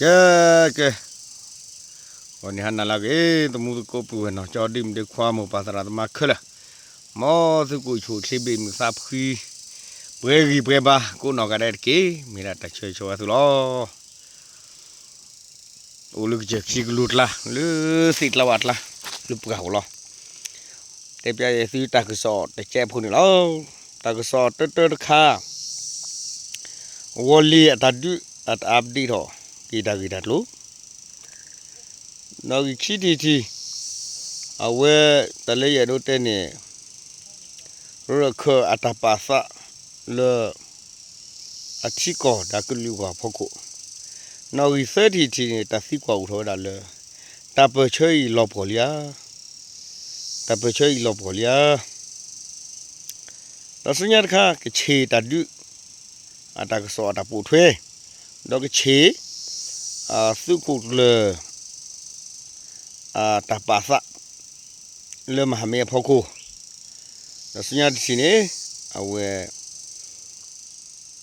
ကဲ ကဲ ဂီၤနံၤဟါနၤလၢအဂ့ၤ သမူသကိးပုၢ်ဝဲၢ်နီၢ်ကၠီ ဒ့မုၣ်ဒ့ခွါ မိၢ်ပၢ်သရၣ်သမါခဲလၢာ်, မ်သုကအိၣ်ဆူၣ်အိၣ်ချ့ ဘ့ၣ်မုာ်သးဖှံ ပှဲၤဂံၢ်ပှဲၤဘါ ကိးနီၢ်ဂၤဒဲးတက့ၢ်. မ့ၢ်ဒၣ်တၢ်ဆၢဂ့ၤဆၢဝါသုလီၤ. အိၣ်လၢကစၢၢ်ခံကလိၤကျါ လၢသ့ၣ်ကျါဝၣ်ကျါ လၢပှၢ်အိၣ်လီၤ. တဲပျဲသုတၢ်ကစီၣ်တကဲးဖိန့ၣ်လီၤ. တၢ်ကစီၣ်တၢတၢတခါ ဝီၤလ့ၤအတၢ်ဒုး အတၢ် update ထီၣ် က့ၤတၢ်ဂ့ၢ်တၢ်ကျိၤ နီၣ်ဂံၢ်ခံထံၣ်တထံၣ် အဝဲတၢ်လၢယအဲၣ်ဒိးတဲန့ၣ် ရၢၢ်ခၢၣ်အတၢ်ပာ်သးလၢ အထံကီၢ်ဒီးကလုာ်အဂီၢ်အဖီခိၣ်, နီၣ်ဂံၢ်သၢထံၣ်တထံၣ်န့ၣ် တၢ်သံကွၢ်အိၣ်ထီၣ်ဝဲဒၣ်လၢ တၢ်ပၢၢ်ဆၢအံၤလီၤပှီၢ်လံဧါ, တၢ်ပၢၢ်ဆၢအံၤလီၤပှီၢ်လံဧါ. ဒီးဆူညါတခါ ကဆ့ၣ်တၢ်ဒုး အတၢ်ကစီၣ်အတၢ်ပိာ်ထွဲ, ဒီးကဆ့ၣ် သုးခိၣ်ကျၢၢ် အတၢ်ပာ်သး လၢမဟာမိတ်အဖီခိၣ်, ဒီးဆူညါတထံၣ်န့ၣ် အဝဲ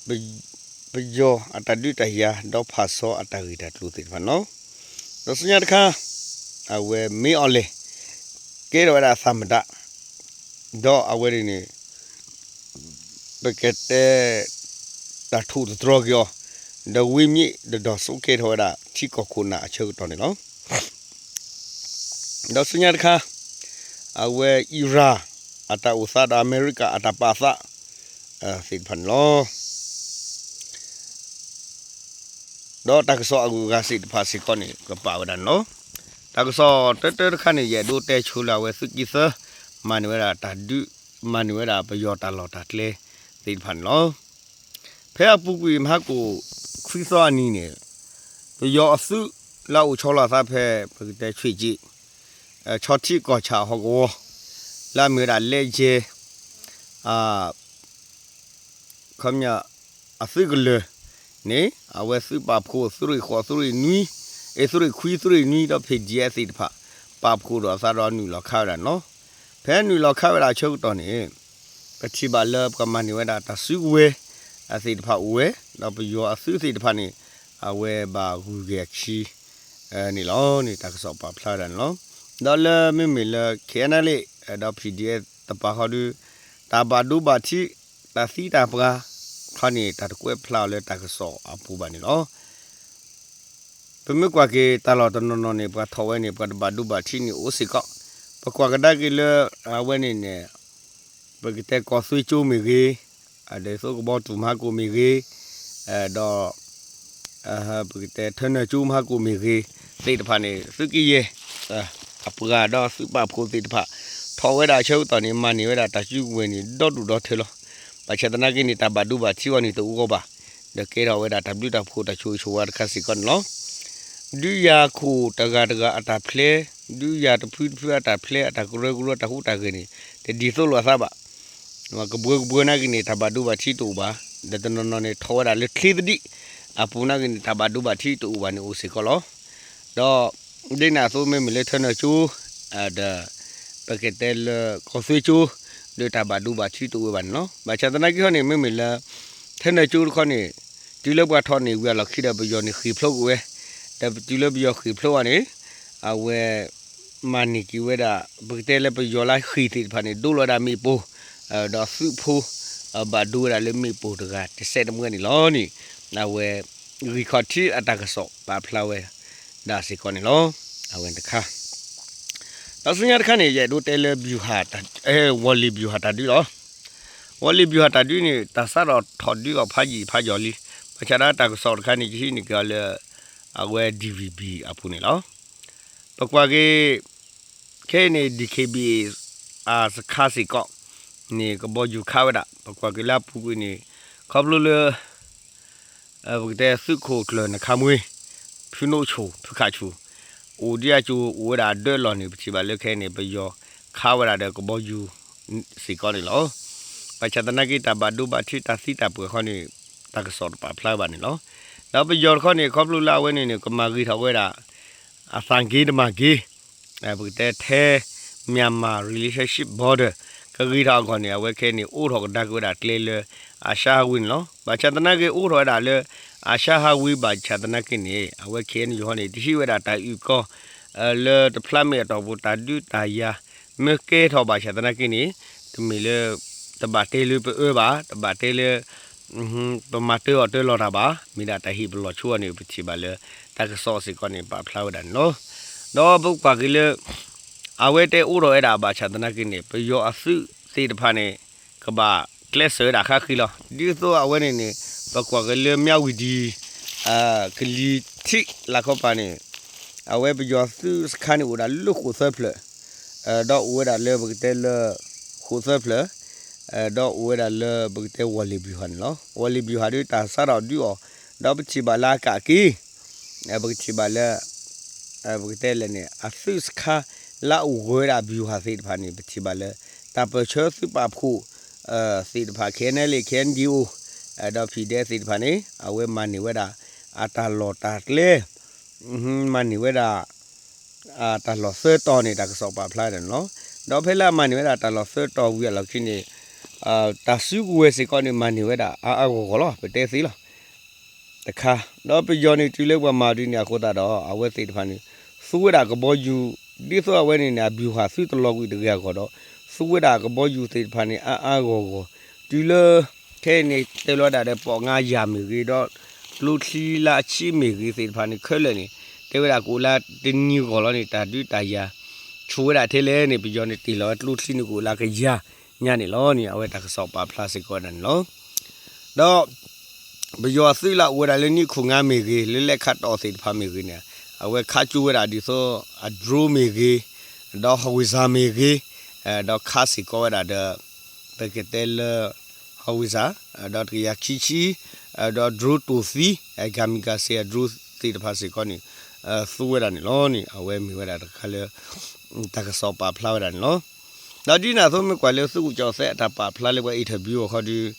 ပယီၤအတၢ်ဒုးတၢ်ယၤ ဒီးဖၣ်ဆီအတၢ်ဂ့ၢ်တၢ်ကျိၤသ့ၣ်တဖၣ်န့ၣ်လီၤ. ဒီးဆူညါတခါ အဝဲမ့ၢ်အီၤလဲၣ် ကဲထီၣ်ဝဲဒၣ်အသးမတၤ ဒီးအဝဲန့ၣ်န့ၣ် ပကတဲ တၢ်ထိၣ်သတြီၤက့ၤအီၤ, ဒီးဝ့မ့ၢ်တဒီး ဆိကဲထီၣ်ဝဲဒၣ်ထံကီၢ်ခိၣ်နၢ်အဆၢကတီၢ်န့ၣ်လီၤ. ဒီးဆူညါတခါ အဝဲအံရၣ် အတၢ်အိၣ်သးဒီးအမဲရကၤအတၢ်ပာ်သး သ့ၣ်တဖၣ်န့ၣ်လီၤ. ဒီးတၢ်ကစီၣ်အဂုၤအဂၤသ့ၣ်တဖၣ်စ့ၢ်ကီးန့ၣ် ကပာ်ဝဲဒၣ်န့ၣ်လီၤ. တၢ်ကစီၣ်တၢတၢတခါန့ၣ် ယအဲၣ်ဒိးတဲဆိလၢအဝဲသုးက့သၢ မၤန့ၢ်ဝဲဒၣ်တၢ်ဒုး မၤန့ၢ်ဝဲဒၣ်ပယီၤတၢ်လီၢ်တၢ်ကျဲသ့ၣ်တဖၣ်န့ၣ်လီၤ. ဖဲအပူၤကွံာ်မဟါကိၣ်ခွံသီအနံၤန့ၣ် ပယီၤအသုးလၢအအိၣ်ဆီလီၤအသးဖဲ ပကတဲဆွ့ၣ်က့ ဆီထံကီၢ်ဆၣ်ဟီၣ်ကဝီၤ လၢအမ့ၢ်ဝဲဒၣ်လဲယဲ ခီပညီ အသုးကလၢၤန့ၣ် အဝဲသုးပာ်ဖှိၣ်သုးရ့ၣ်ဃိး သုးရ့ၣ်နွံ အ့ သုးရ့ၣ်ခွံ သုးရ့ၣ်နွံ ဒီး PDF သ့ၣ်တဖၣ် ပာ်ဖှိၣ်ဒီးအသးဒီးနုာ်လီၤခးဝဲဒၣ်န့ၣ်လီၤ. ဖဲနုာ်လီၤခးဝဲဒၣ်အဆၢကတီၢ်န့ၣ် ပထံၣ်ဘၣ်လၢပကမၤန့ၢ်ဝဲဒၣ်တၢ်စုကဝဲၤ အသ့ၣ်တဖၣ်အိၣ်ဝဲ ဒီးပယီၤအသုးသ့ၣ်တဖၣ်န့ၣ် အဝဲဘၣ်ဂုၤက့ၤအခံ န့ၣ်လီၤန့ၣ် တၢ်ကစီၣ်ပာ်ဖျါဝဲဒၣ်န့ၣ်လီၤ. ဒီးလၢမ့မ့ၢ်လၢ ခဲအံၤန့ၣ်လံ ဒီး PDF တပၤဃီဒီး တၢ်ဘၣ်ဒိဘၣ်ထံး တၢ်သံတၢ်ပှၢ်ခီန့ၣ် တၢ်တကွဲးဖျါအီၤလၢတၢ်ကစီၣ်အပူၤဘၣ်န့ၣ်လီၤ. ပမ့ၢ်ကွၢ်က့ၤတၢ်လီၢ်တနီၤနီၤန့ၣ် ပှၤထီၣ်ဝဲန့ၣ် ပှၤတဘၣ်ဒိဘၣ်ထံးန့ၣ်အိၣ်စ့ၢ်ကီး, ပကွၢ်ကဒါက့ၤလၢ အဝဲန့ၣ်န့ၣ် ပကတဲကီၢ်သွ့ကၠိမ့ၢ်ဂ့ၤ, ဒီးသိကဘီတူၢ်မဟါကိၣ်မ့ၢ်ဂ့ၤ, ဒီး ပကတဲထၢနၢၢ်ကၠိမဟါကိၣ်မ့ၢ်ဂ့ၤ သ့ၣ်တဖၣ်န့ၣ် သုးက့ယဲၢ် အပှၤဒီးသုးပာ်ဖှိၣ်သ့ၣ်တဖၣ် ထီၣ်ဝဲဒၣ်အဆၢကတီၢ်န့ၣ် မၤန့ၢ်ဝဲဒၣ်တၢ်စုကဝဲၤန့ၣ် ဒီဒူၣ်ဒီထၢလီၤ. ဘၣ်ဆၣ်သနာ်က့န့ၣ် တၢ်ဘၣ်ဒိဘၣ်ထံးအီၤန့ၣ်တအိၣ်ဂီၢ်ဘၣ်, ဒီးကဲထီၣ်ဝဲဒၣ်တၢ်ဘျုးတၢ်ဖှိၣ်တၢ်ဆိၣ်ဂ့ၤဆိၣ်ဝါတခါစ့ၢ်ကီးန့ၣ်လီၤ. ဒုးယၤခိၣ်တဂၤတဂၤအတၢ်ဖျဲး, ဒုးယၤတဖုတဖုအတၢ်ဖျဲး အတၢ်ကရၢကရိတၢ်ဟူးတၢ်ဂဲၤန့ၣ် တဒ်သိးလိာ်အသးဘၣ်. ကဘှၢကဘှၢနာ်က့န့ၣ် တၢ်ဘၣ်ဒိဘၣ်ထံးတအိၣ်ဘၣ်, ဒီးတနီၤနီၤန့ၣ် ထီၣ်ဝဲဒၣ်လၢချ့သဒံးအပူၤနာ်က့န့ၣ် တၢ်ဘၣ်ဒိဘၣ်ထံးတအိၣ်ဘၣ်န့ၣ်အိၣ်စ့ၢ်ကီးလီၤ. ဒီး ဒ်န့ၣ်အသိးမ့မ့ၢ်လၢထၢနၢၢ်ကၠိ ဒီး ပကတဲလၢကီၢ်သွ့ကၠိ ဒီးတၢ်ဘၣ်ဒိဘၣ်ထံးတအိၣ်ဝဲဘၣ်န့ၣ်လီၤ. ဘၣ်ဆၣ်သနာ်က့ခီန့ၣ် မ့မ့ၢ်လၢ ထၢနၢၢ်ကၠိတခီန့ၣ် တုၤလၢပှၤထီၣ်န့ၢ်ဝံၤအလီၢ်ခံဒီး ပယီၤန့ၣ်ဃ့ၢ်ဖျိးကွံာ်ဝဲ, ဒီးတုၤလၢပယီၤဃ့ၢ်ဖျိးအီၤန့ၣ် အဝဲ မၤန့ၢ်က့ၤဝဲဒၣ် ပကတဲလၢပယီၤလၢဃ့ၢ်သ့ၣ်တဖၣ်န့ၣ် ဒိလီၤဝဲဒၣ်မ့ၣ်ပိၢ်, ဒီးသုးဖိ ဘၣ်ဒိဝဲဒၣ်လၢမ့ၣ်ပိၢ်တဂၤတစဲးတမှဲန့ၣ်လီၤန့ၣ် အဝဲ ဂံၢ်ခီၣ်ထံးအတၢ်ကစီၣ်ပာ်ဖျါဝဲဒၣ်စ့ၢ်ကီးန့ၣ်လီၤ. အဝဲတခါ ဒီးဆူညါတခါန့ၣ် ယအဲၣ်ဒိးတဲလၢ ဗျူဟာ တၢ် ဝီၤလ့ၤ ဗျူဟာ တၢ်ဒုးလီၤ. ဝီၤလ့ၤ ဗျူဟာ တၢ်ဒုးန့ၣ် တၢ်စးထီၣ်ထီၣ်ဒုးအီၤဖးယံာ်ဖးယီၤလံ. ဘၣ်ဆၣ်ဒၣ်တၢ်ကစီၣ်တခါန့ၣ် ယဟံးန့ၢ်က့ၤအီၤလၢ အဝဲ DVB အပူၤန့ၣ်လီၤ. ပကွၢ်က့ၤ ခဲအံၤန့ၣ် DKBA အစခါစ့ၢ်ကီးန့ၣ် ကဘီယူၤခးဝဲဒၣ် ပကွၢ်က့ၤလၢအပူၤကွံာ်န့ၣ် ခီဖျိလၢ ပကတဲသုးခိၣ်ကျၢၢ်နခါမွ့ ဖုနိဆိၣ် ဖုခးဆူၣ် အိၣ်ဒံးအကၠိအိၣ်ဝဲဒၣ်အဒၢလီၢ်န့ၣ် ပထံၣ်ဘၣ်လၢခဲအံၤန့ၣ် ပယီၤခးဝဲဒၣ်ဒီးကဘီယူၤစ့ၢ်ကီးန့ၣ်လီၤ. ဘၣ်ဆၣ်သနာ်က့ တၢ်ဘၣ်ဒိဘၣ်ထံးတၢ်သံတၢ်ပှၢ်ခီန့ၣ် တၢ်ကစီၣ်တပာ်ဖျါဘၣ်န့ၣ်လီၤ. ဒီးပယီၤတခီန့ၣ် ခီဖျိလၢအဝဲန့ၣ်န့ၣ် ကမၤဂ့ၤထီၣ်ဝဲဒၣ် အသးက့တမၤက့ ပကတဲထဲ Myanmar relationship border ကဂ့ၤထီၣ်အဂီၢ်န့ၣ် အဝဲခဲအံၤန့ၣ် အိးထီၣ်ကဒါက့ၤဝဲဒၣ်ကျဲလၢအရှါဝ့ၢ်န့ၣ်လီၤ. ဘၣ်ဆၣ်သနာ်က့ အိးထီၣ်ဝဲဒၣ်လၢ အၤၡါဟးဝ့ဘၣ်ဆၣ်သနာ်က့န့ၣ် အဝဲ ခဲအံၤန့ၣ် ယဟီန့ၣ် တဟံးဝဲဒၣ်တၢ်အုၣ်ကီၤ လၢတဖျါမ့ၢ်အတီၢ်ပူၤ တၢ်ဒုးတၢ်ယၤ မ့ၢ်ကဲထီၣ်ဘၣ်ဆၣ်သနာ်က့န့ၣ် တမ့ၢ်လၢ တဘၣ်တဲလၢပအၢဘၣ်, တဘၣ်တဲလၢ ပမၤတၢအီၤတၢလီၤတၢ်ဘၣ်, မ့ၢ်ဒၣ်တၢ်ဟ့ၣ်ပလီၢ်ဆိအီၤန့ၣ် ပထံၣ်ဘၣ်လၢ တၢ်ကစီၣ်စ့ၢ်ကီးန့ၣ် ပာ်ဖျါဝဲဒၣ်န့ၣ်လီၤ. ဒီးပကွၢ်က့ၤလၢ အဝဲတဲအိၣ်ထီၣ်ဝဲဒၣ်ဘၣ်ဆၣ်သနာ်က့န့ၣ် ပယီၤအသုးသ့ၣ်တဖၣ်န့ၣ် ကဘၣ်ကျဲးစၢးဝဲဒၣ်ဃါဃံလီၤ. ဒ်သိးအဝဲန့ၣ်န့ၣ် ပကွၢ်က့ၤလၢ မၠၣ်ဝံၤဒံ ကလံၤထံးလၢ်ခီပၤန့ၣ် အဝဲပယီၤသုးစခါန့ၣ်အိၣ်ဒၣ်လၢဃိာ်သၢဖျၢၣ်, ဒီးအိၣ်ဝဲဒၣ်လၢပကတဲလၢ ဃိာ်သၢဖျၢၣ်, ဒီးအိၣ်ဝဲဒၣ်လၢပကတဲဝီၤလ့ၤဘျီၤဟၣ်န့ၣ်လီၤ. ဝီၤလ့ၤဘျီၤဟၣ်ဒ်တၢ်စးထီၣ်ဒုးအီၤ, ဒီးပထံၣ်ဘၣ်လၢအကးက့ၤ ပကထံၣ်ဘၣ်လၢ ပကတဲလဲၣ်န့ၣ် အသုးစခါလၢအအိၣ်ဂၢၢ်ဝဲဒၣ်ဘျီၤဟၣ်သ့ၣ်တဖၣ်န့ၣ် ပထံၣ်ဘၣ်လၢ တၢ်ပၢၢ်ဆၢသုးပာ်ဖှိၣ် သ့ၣ်တဖၣ် ခဲအံၤန့ၣ်လံ ခဲအံၤဒံအိၣ် ဒီးဖံးဒဲးသ့ၣ်တဖၣ်န့ၣ် အဝဲမၤန့ၢ်ဝဲဒၣ် အတၢ်လီၢ်တၢ်ကျဲ မၤန့ၢ်ဝဲဒၣ် တၢ်လီၢ်သၢတီၤန့ၣ် တၢ်ကစီၣ်ပာ်ဖျါဒၣ်န့ၣ်လီၤ. ဒီးဖဲလၢအမၤန့ၢ်ဝဲဒၣ်တၢ်လီၢ်သၢတီၤဝံၤအလီၢ်ခံန့ၣ် တၢ်စုကဝဲၤစ့ၢ်ကီးန့ၣ် မၤန့ၢ်ဝဲဒၣ်အါအါဂီၢ်ဂီၢ်လီၤ. ပတဲသ့လီၤ. တခါ, ဒီးပယီၤန့ၣ်တုၤလၢပှၤမၤဒ်န့ၣ်အဃိသတးဒီး အဝဲသ့ၣ်တဖၣ်န့ၣ် သူဝဲဒၣ်ကဘီယူၤ ဒ်သိးအဝဲန့ၣ်န့ၣ် အဘျီၤဟၣ်သုတလီၤကွံာ်တဂ့ၤအဂီၢ်ဒီး သူဝဲဒၣ်ကဘီယူၤသ့ၣ်တဖၣ်န့ၣ် အါအါဂီၢ်ဂီၢ် တုၤလၢ ခဲအံၤန့ၣ် တဲလီၤဝဲဒၣ်ဒီး ပီၣ်ငါယၤမ့ၢ်ဂ့ၤ ဒီးကျိချံလၢအဆံးမ့ၢ်ဂ့ၤသ့ၣ်တဖၣ်န့ၣ် ခဲလၢာ်န့ၣ် တဲဝဲဒၣ်ကအိၣ်လၢတနံၤဂီၢ်လီၤန့ၣ် တၢ်ဒုးတၢ်ယၤ ဆူၣ်ဝဲဒၣ်ထဲလဲၣ်န့ၣ် ပယီၤန့ၣ်တ့ၢ်လီၤဝဲကျိချံန့ၣ် ကအိၣ်လၢကယၤညါန့ၣ်လီၤန့ၣ် အဝဲတၢ်ကစီၣ်ပာ်ဖျါစ့ၢ်ကီးဝဲဒၣ်န့ၣ်လီၤ. ဒီး ပယီၤအသုးလၢအအိၣ်ဝဲဒၣ်လၢနံၣ်ခိၣ်ငါမ့ၢ်ဂ့ၤ လၢလဲၤခးတီၢ်သ့ၣ်တဖၣ်မ့ၢ်ဂ့ၤန့ၣ် အဝဲခးကၠိဝဲဒၣ်ဒ်သိး အ drone မ့ၢ်ဂ့ၤ ဒီး howitzer မ့ၢ်ဂ့ၤ ဒီးခးစ့ၢ်ကီးဝဲဒၣ်ဒီး ပကတဲလၢ howitzer ဒီးတကယၤခံဆံ ဒီး drone တိၢ်သံ kamikaze အ drone သ့ၣ်တဖၣ်စ့ၢ်ကီးန့ၣ် သူဝဲဒၣ်န့ၣ်လီၤန့ၣ် အဝဲမ့ၢ်ဝဲဒၣ်တခါလၢ တၢ်ကစီၣ်ပာ်ဖျါဝဲဒၣ်န့ၣ်လီၤ. ဒီးဒ်န့ၣ်အသိးမ့ၢ်ကွၢ်လၢ သုးကၠီၤသဲးအတၢ်ပာ်ဖျါလၢပှၤ interview အီၤခီဒီး